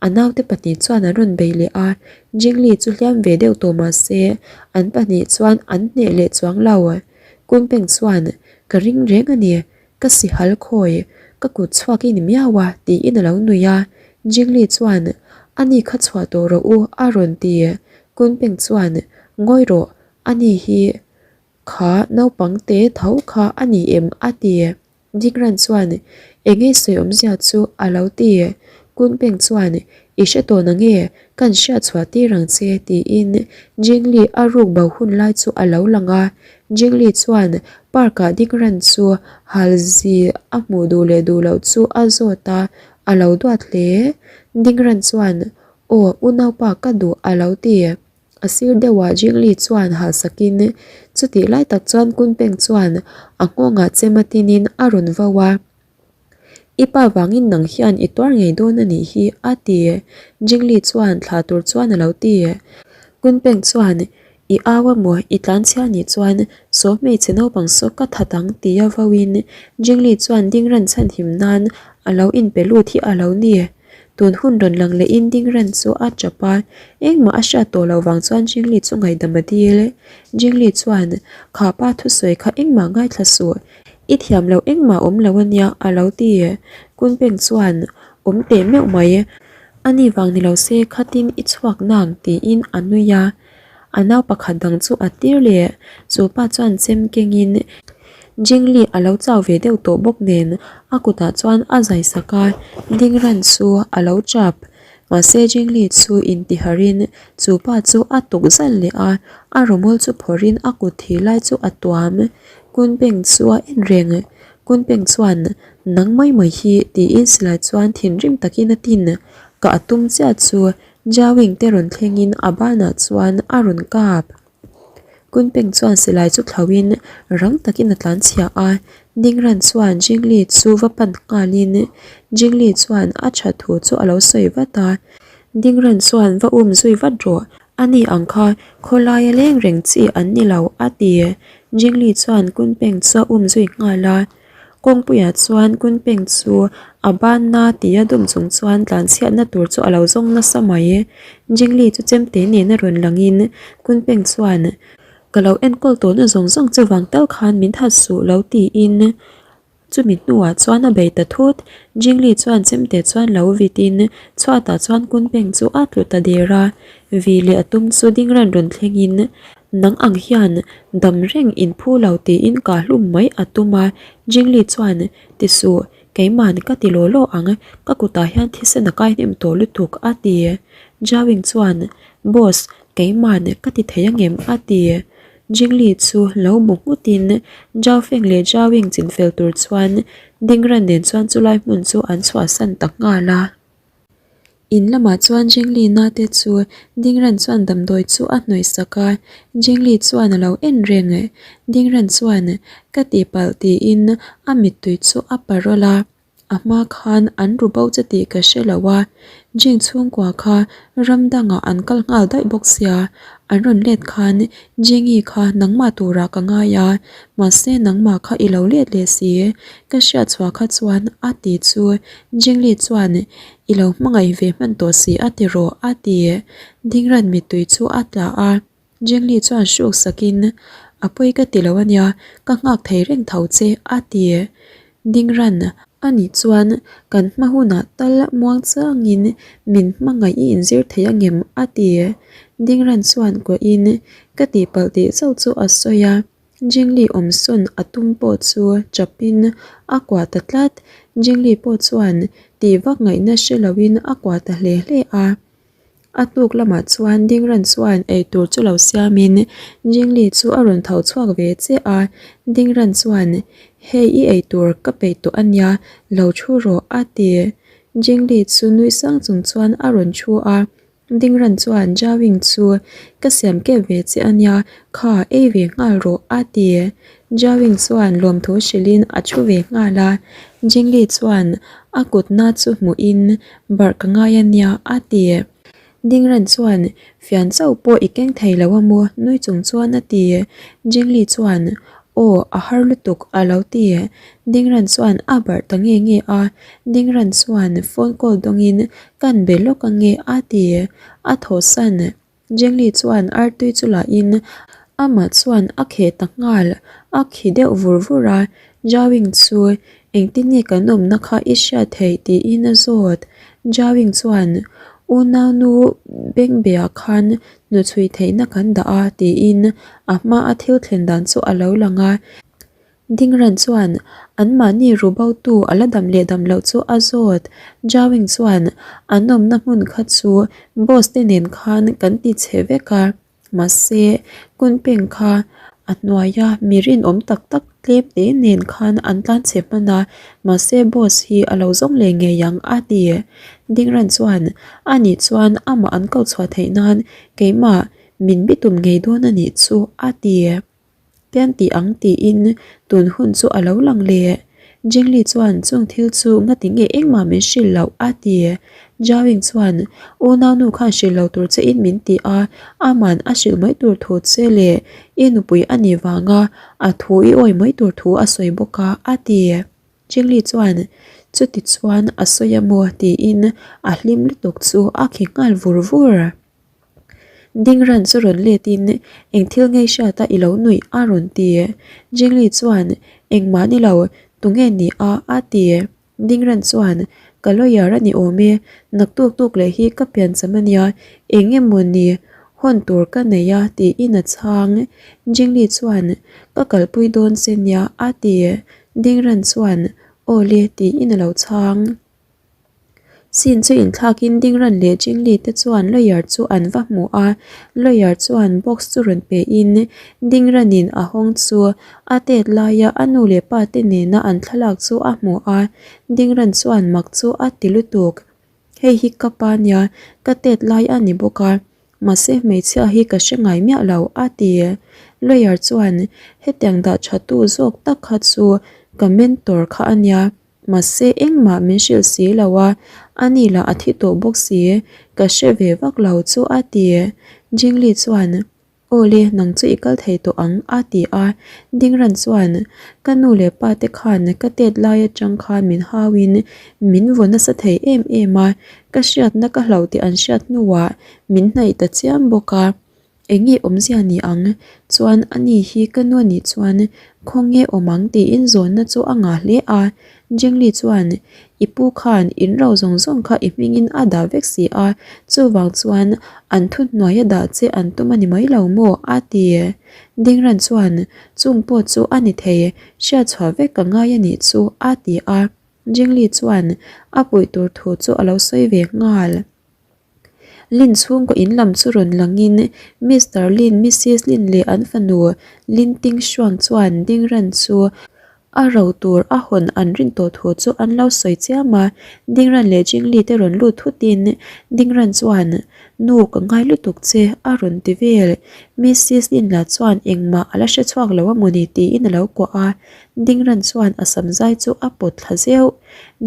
A naute pahnih chuan an rawn bei leh a, Jingli chu hliam ve deuh tawh mah se, an pahnih chuan an hneh leh chuang lo. Kunpeng chuan, Ka ring reng a ni, ka sihal khawi, ka kut chhuak i ni miau a, tiin a lo nui a. Jingli chuan, Ani kha chhuah tawh rawh u, a rawn ti. Kunpeng chuan, Ngawi rawh, ani hi kha naupang te tho kha a ni em? a ti. Dikran chuan, Eng nge sawi awmzia chu? a lo ti. Kunpeng chuan, I hre tawh na nge? Kan hriat chhuah tir ang che, tiin Jingli a ruk bo hun lai chu a lo lang a. Jingli chuan park-ah Dikran chu halzi a hmuh duh leh duh loh chu a zawt a, a lo duat hle. Dikran chuan, Aw, unaupa ka duh a lo ti. A sir deuhah Jingli chuan halsakin chutih lai tak chuan Kunpeng chuan a nghawngah chem a tinin a rawn vo a. I pa vangin nang hian i tuar ngei dawn a nih hi a ti. Jingli chuan thlah tur chuan a lo ti. Kunpeng chuan I au a maw i tlanchhia nih chuan saw hmeichhe naupang saw ka that ang tia voin Jingli chuan ding ran chhanhim nan a lo inpe lut hi a lo ni. Tun hun rawn lang lehin Dingran chu a tap a, engmah a hriat tawh loh vang chuan Jingli chu ngaihdam a dil. Jingli chuan, Kha pa thusawi kha engmah ngaithla suh, i thiam loh engmah awm lo a nia a lo ti. Kunpeng chuan, Awm teh meuh mai, ani vang ni lo se khatin i chhuak nang tiin a nui a. A nau pakhat dang chu a tir leh, chu pa chuan chem kengin Jingli a lo chau ve deuh tawh bawk nen a kutah chuan a zai sak a, Dingran chu a lo chap. Mahse Jingli chu intiharhin chu pa chu a tuk zalh leh a, a rawmawl chu phawrhin a kut thi lai chu a tuam. Kunpeng chu a en reng. Kunpeng chuan, Nang mai mai hi tiin silai chuan thinrim takin a tin. Ka a tum chiah chu Jawing te rawn thlengin a banah chuan a rawn kap. Kunpeng chuan silai chu thlauhin rang takin a tlan chhia a, Dingran chuan Jingli chu va pan nghalin Jingli chuan a tha thu chu a lo sawi vat a. Dingran chuan va um zui vat rawh, ani ang kha khawlaia leng reng chi an ni lo a ti. Jingli chuan Kunpeng chu a um zui nghal a. Kawngpuiah chuan Kunpeng chu a banna tia dum chung chuan tlanchhiatna tur chu a lo zawng nasa mai. Jingli chu chemte nena rawn langin Kunpeng chuan, Ka lo enkawl tawhna zawng zawng chu vang tal khan min that suh lo tiin chumi hnuah chuan a bei ta thut. Jingli chuan chemte chuan lo vitin chhuatah chuan Kunpeng chu a tlu ta der a, vi leh a tum chu ding ran rawn thlengin Nang ang hian dam reng in phu lo tiin ka hlum mai a tum a, Jingli chuan, Ti suh, keiman ka ti law law ang, ka kutah hian thisen a kai hnem tawh lutuk a ti. Jiawing chuan, Boss, keiman ka ti thei angem a ti. Jingli chu lo bu nghutin Jiaofeng leh Jiawing chinfel tur chuan Dingran nen chuan chulai hmun chu an chhuahsan ta nghal a. In lamah chuan Jingli na te chu Dingran chuan damdawi chu a hnawih sak a, Jingli chuan a lo en reng. Dingran chuan, Ka tihpalh tiin a mittui chu a parawl a, a hma khan an ru bo che tih ka hre lo a, Jing chhungkua kha ram dangah an kal nghal daih bawk sia, an rawn let khan Jingi kha nangmah turah ka ngai a, mahse nangmah kha i lo let leh si, ka hriat chhuah kha chuan a ti chu Jingli chuan i lo hmangaih ve hman tawh si a ti rawh a ti. Dingran mittui chu a tla a. Jingli chuan hruk sakin, A pawi ka ti lo a nia, ka nghak thei reng tho che, a ti. Dingran, A nih chuan kan hma hunah tal muang changin min hmangaih i inzir thei angem? a ti. Dingran chuan kuahin, Ka tihpalh tih chauh chu a sawi a. Jingli awmsawn a tum pawh chu chapin a kuah ta tlat. Jingli pawh chuan tih vak ngaihna hre loin a kuah ta hle hle a. A tuk lamah chuan Dingran chuan eitur chu lo siamin Jingli chu a rawn tho chhuak ve che a, Dingran chuan, Hei i eitur ka peih tawh a nia, lo thu rawh a ti. Jingli chu nui sang chung chuan a rawn thu a, Dingran chuan Jiawing chu, Ka siam kep ve che a nia, kha ei ve nghal rawh a ti. Jiawing chuan lawmthu hrilhin a thu ve nghal a, Jingli chuan a kutna chu hmuhin barh ka ngai a nia a ti. Dingran chuan fian chauh pawh i keng thei lo a maw nui chung chuan a ti. Jingli chuan aw a har lutuk a lo ti. Dingran chuan a barh ta nge nge a, Dingran chuan phone call dawngin kan be lawk ange a ti. A thawhsan. Jengli chuan artui chu lahin amah chuan a kheh ta nghal, a khi deuh vur vur a, Jawing chu engtin nge kan awmna kha i hriat theih tiin a zawt. Jawing chuan unaunu Bengbea khan hnuchhui theihna kan dah a tiin a hma a thil thlen dan chu a lo lang a. Dingran chuan anmahni rubotu a la dam leh dam loh chu a zawt. Jawing chuan an awmna hmun kha chu boss te nen khan kan ti chhe vek a, mahse Kunpeng kha a hnuaia mi rinawm tak tak tlem te nen khan an tlan chhe hman a, mahse boss hi a lo zawng leh ngei ang a ti. Dingran chuan anih chuan amah an koh chhuah theih nan keimah min bitum ngei dawn a nih chu a ti. Tian tih ang tiin tun hun chu a lo lang leh. Jingli chuan chung thil chu ngati nge engmah min hrilh loh a ti. Jiawing chuan unaunu khan hrilh lo tur che in min ti a, aman a hrilh mai tur thu che leh i nupui a nih vanga a thu i awi mai tur thu a sawi bawk a a ti. Jingli chuan chuti chuan a sawi a maw tiin a hlim lutuk chu a khi nghal vur vur. Dingran chu rawn let in eng thil ngei hriat a i lo nuih a rawn ti. Jingli chuan engmah ni lo tunge ni a a ti. Dingran chuan ka lawyer a ni awm e, naktuk tuk leh hi ka piancham a nia eng emaw ni hawn tur ka nei a tiin a chhang. Jingli chuan ka kalpui dawn che nia a ti. Dingran chuan aw le tiin a lo chhang. Scene chu inthlakin Dingran leh Jingli te chuan lawyer chu an va hmu a, lawyer chuan box chu rawn pe in Dingranin a hawng chu a tet laia a nu leh pa te nena an thlalak chu a hmu a, Dingran chuan mak chu a ti lutuk. Hei hi ka pa nia, ka tet lai a ni bawk a, mahse hmeichhia hi ka hre ngai miah lo a ti. Lawyer chuan hetiang dah tha tu zawk tak kha chu ka mentor kha a nia. Mahse engmah min hrilh si lo a, ani lah a thi tawh bawk si, ka hre ve vak lo chu a ti. Jingli chuan, Aw le, nang chu i kal thei tawh ang a ti a. Dingran chuan, Ka nu leh pa te khan ka tet lai atang khan min hauin min vaw nasa thei em em a, ka hriatna ka hloh tih an hriat hnuah min hnaih ta chiam bawk a. Enge awmzia ni ang? Chuan ani hi ka nu anih chuan khawnge awm ang tiin zawnna chu a ngah hle a. Jingli chuan i pu khan in ro zawng zawng kha i hmingin a dah vek si a, chuvang chuan an thuhnuai a dah che an tum a ni mai lo maw? a ti. Dingran chuan chung pawh chu a ni thei, hriatchhuah vek ka ngai a nih chu a ti a. Jingli chuan a puih tur thu chu a lo sawi ve nghal. Lin chhungkaw in lam chu rawn langin Mister Lin, Missis Lin leh an fanu Lin Ting Shuang chuan ding ran chu a ro tur a hawn an rin tawh thu chu an lo sawi chiam a. Ding ran leh Jing Li te rawn lut thutin ding ran chuan, Nu ka ngai lutuk che a rawn ti vel. Missis Lin lah chuan engmah a la hre chhuak lo a mawni tiin a lo kuah a. Ding ran chuan a sam zai chu a pawt thla zeuh.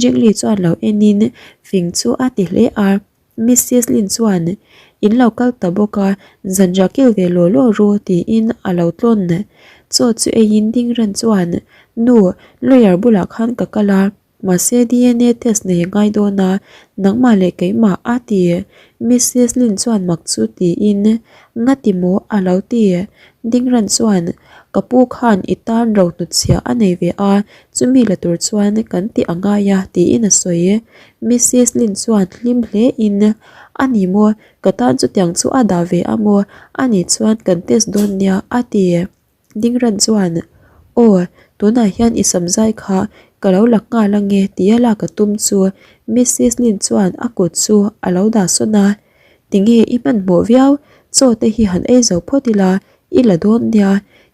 Jing Li chuan lo enin fing chu a ti hle a. Missis Lin chuan, In lo kal ta bawk a, zanriah kil ve law law ru, tiin a lo tlawn. Chaw chu eiin ding ran chuan, Nu, lawyer bulah khan ka kal a, mahse DNA test nei a ngai dawn a, nangmah leh keimah a ti. Missis Lin chuan mak chu tiin, Ngati maw? a lo ti. Ding ran chuan, Ka pu khan i tan ro hnutchhiah a nei ve a, chumi la tur chuan kan tih a ngai a, tiin a sawi. Missis Lin chuan hlim hle in, A ni maw? Ka tan chutiang chu a dah ve a maw? A nih chuan kan test dawn nia, a ti. Dingran chuan, Aw, tunah hian i samzai kha ka lo la nghal ange tia lak a tum chu Missis Lin chuan a kut chu a lo dah sawn a. Tinge i hmanhmawh viau, chaw te hi han ei zo phawt ila, i la dawn nia,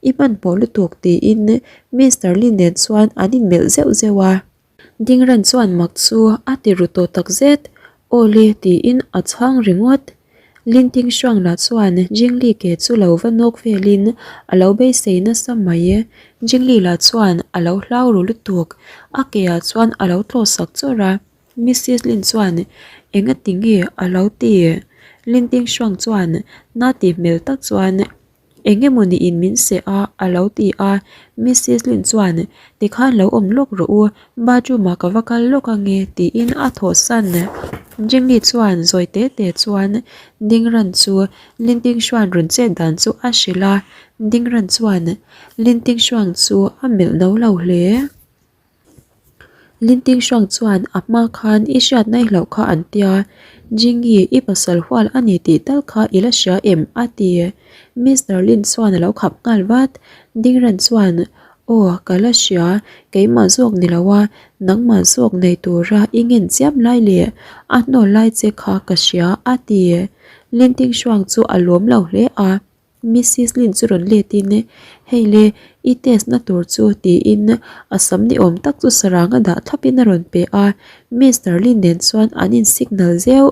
i hmanhmawh lutuk tiin Mister Lin nen chuan an inmelh zeuh zeuh a. Dingran chuan mak chu a ti ru tawh tak zet, Aw le tiin a chhang ringawt. Linting Shuang lah chuan Jingli ke chu lo va nawk velin a lo beisei nasa mai. Jingli lah chuan a lo hlau ru lutuk, a ke ah chuan a lo tlawh sak chawrh a. Missis Lin chuan Enga ti nge a lo ti? Linting Shuang chuan na ti hmel tak chuan Eng emaw niin min seh a, a lo ti a. Missis Lin chuan, Tikhan lo awm lawk rawh u, bathroom ah ka va kal lawk ange, tiin a thawhsan. Jingli chuan zawi te te chuan Dingran chu Lin Tingshuan rawn chet dan chu a hrilh a, Dingran chuan Lin Tingshuang chu a melh no lo hle. Linting Shuang chuan a hma khan i hriat nai hlauh kha an tia, Jingyi i pasal hual a ni tih tal kha i la hria em? a ti. Mister Lin chuan a lo khap nghal vat. Dingran chuan, Aw, ka la hria, keimah zawk ni lo a, nangmah zawk nei tura i ngen chiam lai leh a hnawl lai che kha ka hria, a ti. Linting Shuang chu a lawm lo hle a. Missis Lin chu rawn let in, Hei le, i test na tur chu tiin a sam ni awm tak chu sarang a dah thlap in a rawn pe a, Mister Lin nen chuan an in signal zeuh.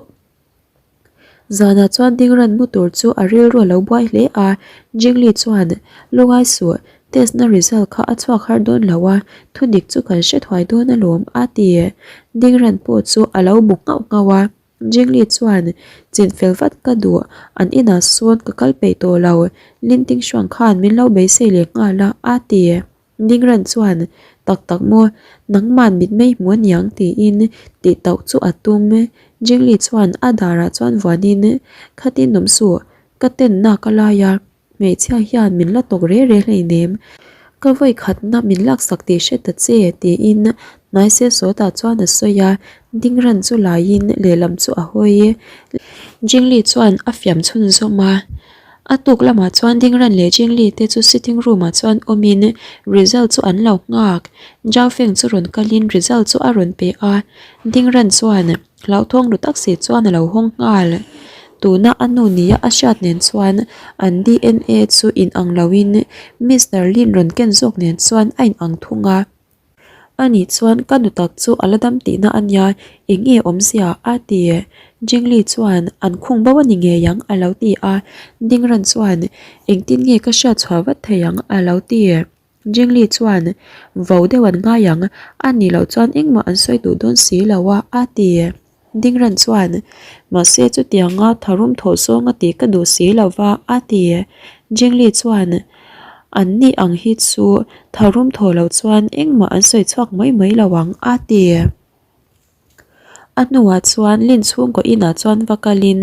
Zanah chuan ding ran mu tur chu a rilru a lo buai hle a, Jingli chuan, Lungai suh, test na result kha a chhuak har dawn lo a, thudik chu kan hre thuai dawn alawm a ti. Ding ran pawh chu a lo bu nghauh nghauh a. Jingli chuan, Chin fel vat ka duh, an inah sawn ka kal peih tawh lo, Lin Ting Shuang khan min lo beisei leh nghal a, a ti. Dingran chuan, Tak tak maw, nangman mitmei hmu aniang tiin tih tauh chu a tum. Jingli chuan a darah chuan vuanin, Khatin awm suh, ka tenna ka lai a. Hmeichhia hian min la tawk re re hleinem, ka vawi khatna min laksak tih hre ta che tiin hnaise sawtah chuan a sawi a, ding ran chu laiin lehlam chu a hawi. Jingli chuan a fiam chhunzawm a, a tuk lamah chuan ding ran leh Jingli te chu sitting room ah chuan awmin result chu an lo nghak, Zhao Feng chu rawn kalin result chu a rawn pe a, ding ran chuan. Hlauhthawng ru tak si chuan a lo hawng nghal. Tuna a nu nia a hriat nen chuan an DNA chu inang loin Mister Lin rawn ken zawk nen chuan a inang thung a. Ani chuan ka nu tak chu a la dam tihna a nia, eng nge awmzia? a ti. Jingli chuan an khung bo a ni ngei ang a lo ti a. Dingran chuan engtin nge ka hriat chhuah vat thei ang a lo ti. Jingli chuan, Vo deuh an ngai ang, a nih loh chuan engmah an sawi duh dawn si lo a, a ti. Dingran chuan, Mahse chutianga tharum thawh zawng a tih ka duh si lo va, a ti. Jingli chuan, An nih ang hi chu tharum thawh loh chuan engmah an sawi chhuak mai mai lo ang, a ti. A hnuah chuan Lin chhungkaw inah chuan va kalin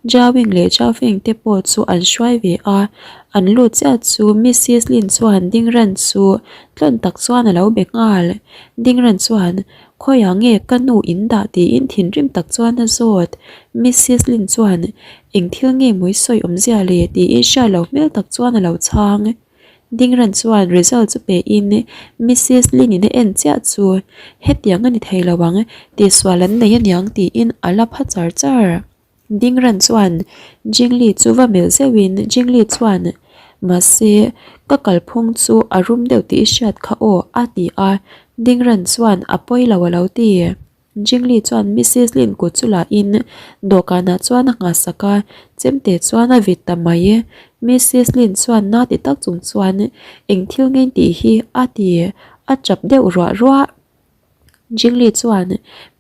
Jiawing leh Jiaofeng te pawh chu an hruai ve a, an lut chiah chu Missis Lin chuan Dingran chu tlawn tak chuan a lo be nghal. Dingran chuan, Khawiah nge ka nu in dah tiin thinrim tak chuan a zawt. Missis Lin chuan, Eng thil nge mawi sawi awmzia le tiin hriat lo hmel tak chuan a lo chhang. Dingran chuan result chu pe in Missis Lin-in a en chiah chu hetiang a ni thei lo ang, tihsual an nei aniang tiin a la pha char char. Dingran chuan Jingli chu va melh zeuhin Jingli chuan Mahse, ka kalphung chu a rum deuh tih i hriat kha aw a ti a, Dingran chuan a pawi lo a lo ti. Jingli chuan Missis Lin kut chu la in dawhkanah chuan a nghahsak a, chemte chuan a vit ta mai. Missis Lin chuan na ti tak chung chuan eng thil ngei tih hi a ti, a chap deuh ruah ruah. Jingli chuan,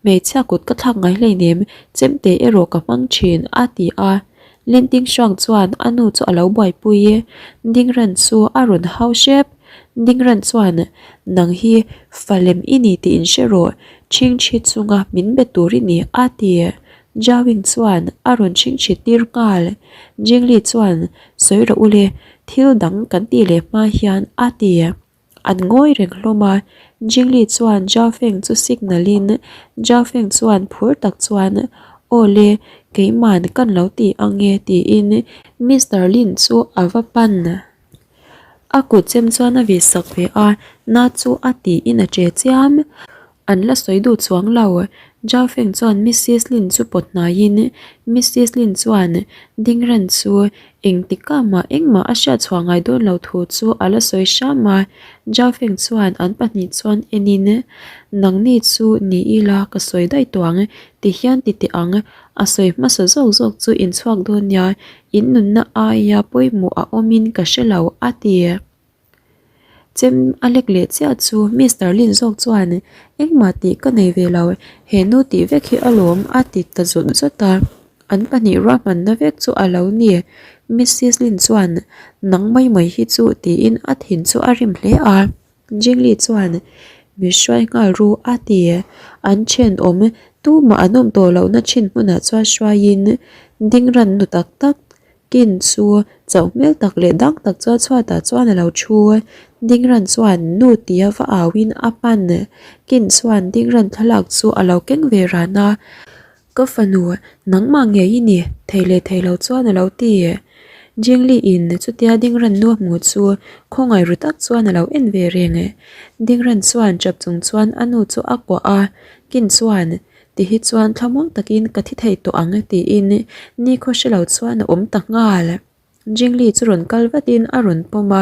Hmeichhia kut ka thlak ngai hleinem, chemte erawh ka hmang thin, a ti a. Linting Shuang chuan a nu chu a lo buaipui. Dingran chu a rawn hau hrep. Dingran chuan, Nang hi fa lem i ni tih in hre rawh, chhingchhi chunga min be tur i ni, a ti. Jiawing chuan a rawn chhingchhi tir nghal. Jingli chuan, Sawi rawh u le, thil dang kan tih leh hma hian, a ti. An ngawi reng hlawm a, Jingli chuan Zhao Feng chu signal in Zhao Feng chuan phur tak chuan Aw le, keiman kan lo ti ang e tiin Mister Lin chu a va pan. A kut chem chuan a vih sak ve a, na chu a tiin a che chiam. An la sawi duh chuang lo. Zhao Feng chuan Missis Lin chu pawt hnaiin Missis Lin chuan Dingran chu engtikah mah engmah a hriat chhuah ngai dawn lo thu chu a la sawi hram a. Zhao Feng chuan an pahnih chuan enin Nangni chu ni ila ka sawi daih tawh ang, ti hian ti teh ang, a sawi hmasa zawk zawk chu in chhuak dawn nia, in nunna aia pawimawh a awmin ka hre lo a ti. Chem a lek leh chiah chu Mister Lin zawk chuan engmah tih ka nei ve lo, he nu tih vek hi alawm a ti ta zawt zawt a, an pahnih ruahmanna vek chu a lo ni. Missis Lin chuan nang mai mai hi chu tiin a thin chu a rim hle a, Jingli chuan mi hruai nghal ru a ti. An thenawm tumah an awm tawh lohna thin hmunah chuan hruaiin ding ran nu tak tak Kin chu chauh hmel tak leh dang tak chuan chhuatah chuan a lo thu. Dingran chuan nu tia va auin a pan. Kin chuan Dingran thlalak chu a lo keng ve ran a, Ka fanu, nangmah ngei i ni, thei leh thei lo chuan a lo ti. Jingli in chutia Dingran nu a hmu chu khawngaih ru tak chuan a lo en ve reng. Dingran chuan chap chung chuan a nu chu a kuah a, Kin chuan Ti hi chuan thlamuang takin ka thi thei tawh ang tiin nikhaw hre lo chuan a awm ta nghal. Jingli chu rawn kal vatin a rawn pawm a,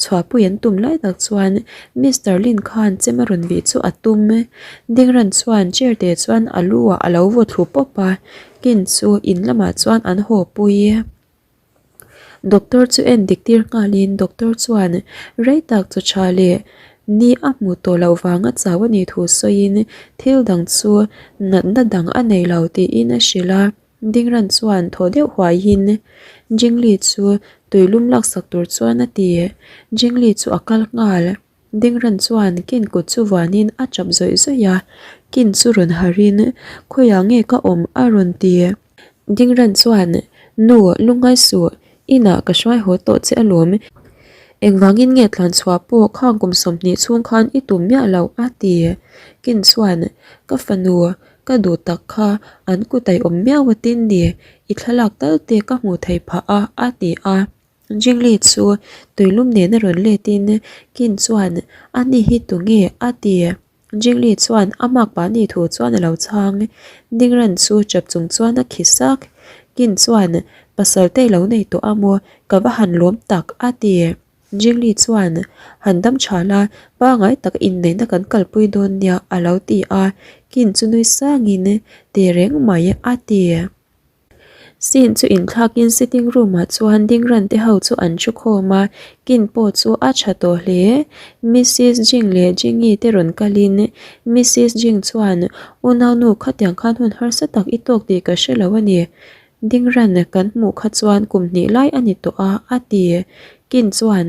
chhuahpui an tum lai tak chuan Mister Lin khan chem a rawn vih chu a tum. Dingran chuan chair te chuan a lu ah a lo vaw thlu pawp a, Kin chu in lamah chuan an haw pui. Doctor chu en dik tir nghalin doctor chuan rei tak chaw tha leh ni a hmuh tawh loh vanga chau a nih thu sawiin thil dang chu natna dang a nei lo tiin a hrilh a. Dingran chuan thaw deuh huaiin Jingli chu tuilum laksak tur chuan a ti. Jingli chu a kal nghal. Dingran chuan Kin kut chu vuanin a chap zawih zawih a, Kin chu rawn harhin khawiah nge ka awm a rawn ti. Dingran chuan, Nu, lungngai suh, inah ka hruai haw tawh che alawm. Engvangin nge tlan chhuah pawh khang kum 20 chhung khan i tum miah lo a ti. Kin chuan, Ka fanu, ka duh tak kha an kut a i awm miau a tin ni, i thlalak tal te ka hmuh theih phah a a ti a. Jingli chu tuilum nena rawn letin Kin chuan, A ni hi tunge? a ti. Jingli chuan a makpa ni thu chuan a lo chhang. Dingran chu chap chung chuan a khi sak. Kin chuan, Pasal te i lo nei tawh a maw? Ka va han lawm tak, a ti. Jingli chuan, Han dam tha la, pangai taka inneihna kan kalpui dawn nia, a lo ti a. Kin chu nui sangin, Ti reng mai, a ti. Scene chu inthlakin sitting room ah chuan dingran te ho chu an thu khawm a, kin pawh chu a tha tawh hle. Missis Jing leh Jingi te rawn kalin Missis Jing chuan Unaunu khatiang khan hun harsa tak i tawk tih ka hre lo a ni. Dingran kan hmuh kha chuan kum hnih lai a ni tawh a, a ti. Kin chuan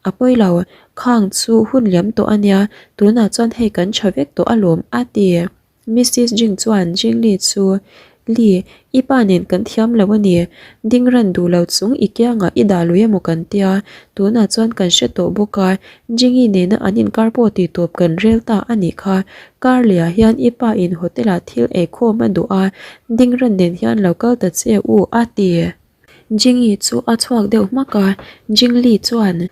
A pawi lo, khang chu hun liam tawh a nia, tunah chuan hei kan tha vek tawh alawm, a ti. Missis Jing chuan Jingli chu, Li, i pa nen kan thiam lo a ni. Ding ran duh lo chung i kiangah i dah lui emaw kan tia, tunah chuan kan hre tawh bawk a, Jingi nena an inkar pawh tih tawp kan rel ta a nih kha. Kar lehah hian i pa in hotel ah thil eikhawm a duh a, ding ran nen hian lo kal ta che u, a ti. Jingi chu a chhuak deuh hmak a, Jingli chuan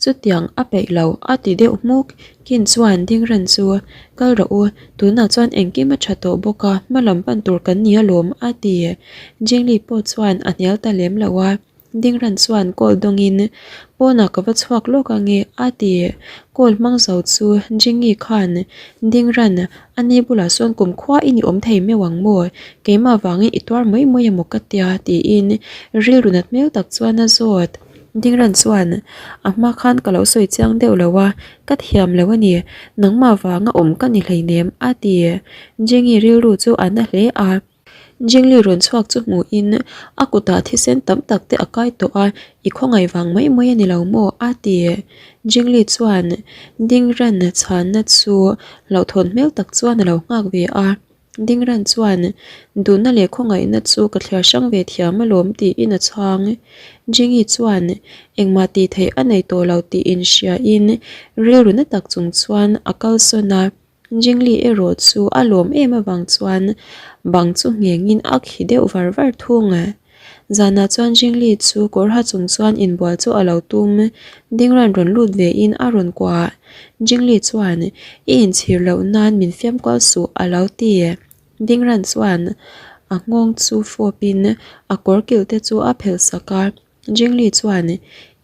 chutiang a peih lo a ti deuh hmuk. Kin chuan Dingran chu, Kal rawh u, tunah chuan engkim a tha tawh bawk a, hma lam pan tur kan ni alawm a ti. Jingli pawh chuan a hnial ta lem lo a, Dingran chuan call dawngin, Pawnah ka va chhuak lawk ange a ti. Call hmang zo chu Jingi khan Dingran A ni bulah sawn kum khua i ni awm thei meuh ang maw? Keimah vangin i tuar mai mai emaw ka tia? tiin rilru nat hmel tak chuan a zawt. Dingran chuan, A hma khan ka lo sawi chiang deuh lo a, ka thiam lo a ni, nangmah vanga awm ka ni hleinem, a ti. Jengi rilru chu a na hle a. Jingli rawn chhuak chu hmuhin a kutah thisen tam tak te a kai tawh a, I khawngaih vang mai mai a ni lo maw? a ti. Jingli chuan Dingran chhanna chu hlauhthawn hmel tak chuan a lo nghak ve a. Dingran chuan Duhna leh khawngaihna chu ka thliar hrang ve thiam alawm tiin a chhang. Jingi chuan engmah tih theih a nei tawh lo tih inhriain rilru na tak chung chuan a kalsawn a. Jingli erawh chu a lawm em avang chuan bang chu nghengin a khi deuh var var thung. Zanah chuan Jingli chu kawr ha chung chuan inbual chu a lo tum. Dingran rawn lut vein a rawn kuah. Jingli chuan, I inchhir loh nan min fiam kual suh a lo ti. Dingran chuan a nghawng chu fawpin a kawr kilh te chu a phelh sak a. Jingli chuan,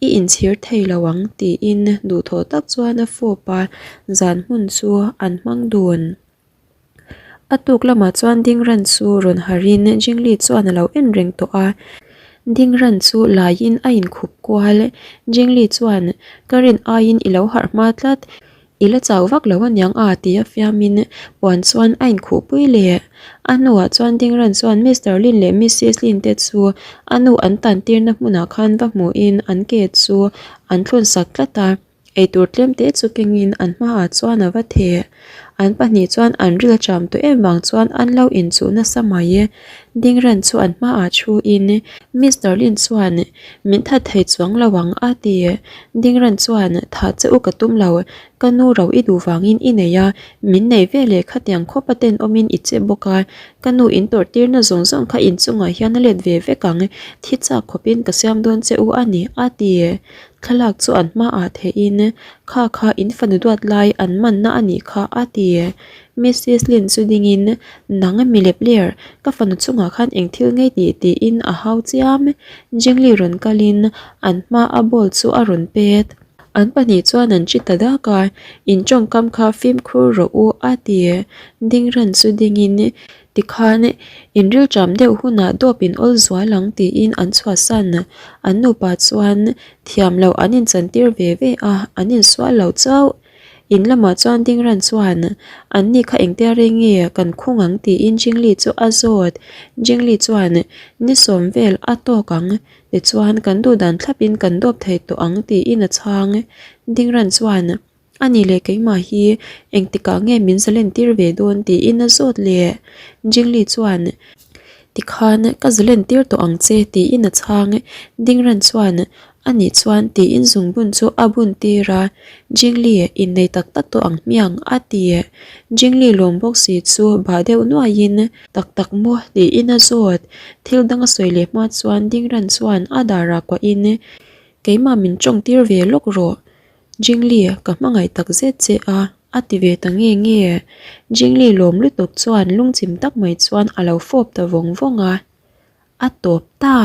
I inchhir thei lo ang tiin duhthawh tak chuan a fawp a, zan hmun chu an hmang dun. A tuk lamah chuan Dingran chu rawn harhin Jingli chuan a lo en reng tawh a. Dingran chu laiin a inkhup kual. Jingli chuan, Ka rin aiin i lo harh hma tlat. I la chau vak lo aniang a ti a fiamin puan chuan a inkhuhpui leh. A hnuah chuan Dingran chuan Mister Lin leh Missis Lin te chu a nu an tan tirna hmunah khan va hmuhin an ke chu an thlun sak tlat a, eitur tlem te chu kengin an hmaah chuan a va theh. An pahnih chuan an ril cham tawh em vang chuan an lo inchuh nasa mai. Dingran chu an hmaah thuin Mister Lin chuan Min that thei chuang lo ang a ti. Dingran chuan Thah che u ka tum lo, ka nu ro i duh vangin i nei a, min nei ve leh khatiang khawp a tenawmin i che bawk a, ka nu in tawrh tirna zawng zawng kha inchungah hian a let ve vek ang, thi chak khawpin ka siam dawn che u a ni a ti. Thlalak chu an hmaah theihin Kha kha in fanu duat lai an manna a nih kha a ti. Missis Lin chu dingin Nang mi lep ler, ka fanu chungah khan eng thil ngei tih tiin a hau chiam. Jingli rawn kalin an hma a ball chu a rawn pet. An pahnih chuan an chi ta dak a, In tawngkam kha fimkhur rawh u a ti. Dingran chu dingin Tikhan inrilṭam deuh hunah dawp in awl zual ang tiin an chhuahsan. An nupa chuan thiam loh an inchantir ve ve a, an insual lo chauh. In lamah chuan Dingran chuan an ni kha engtia rei nge kan khung ang tiin Jingli chu a zawt. Jingli chuan ni sawm vel a tawk ang tichuan kan duhdan thlapin kan dawp thei tawh ang tiin a chhang. Dingran chuan A ni leh keimah hi engtikah nge min zalen tir ve dawn tiin a zawt leh. Jingli chuan tikhan ka zalen tir tawh ang che tiin a chhang. Dingran chuan a nih chuan tiin zungbun chu a bun tir a, Jingli innei tak tak tawh ang hmiang a ti. Jingli lawm bawk si chu bah deuh nuaiin tak tak maw tiin a zawt. Thil dang a sawi leh hma chuan Dingran chuan a darah kuahin keimah min tawng tir ve lawk rawh. Jingli, ka hmangaih tak zet che a, a ti ve ta nge nge. Jingli lawm lutuk chuan lungchim tak mai chuan a lo fawp ta vawng vawng a, a tawp ta.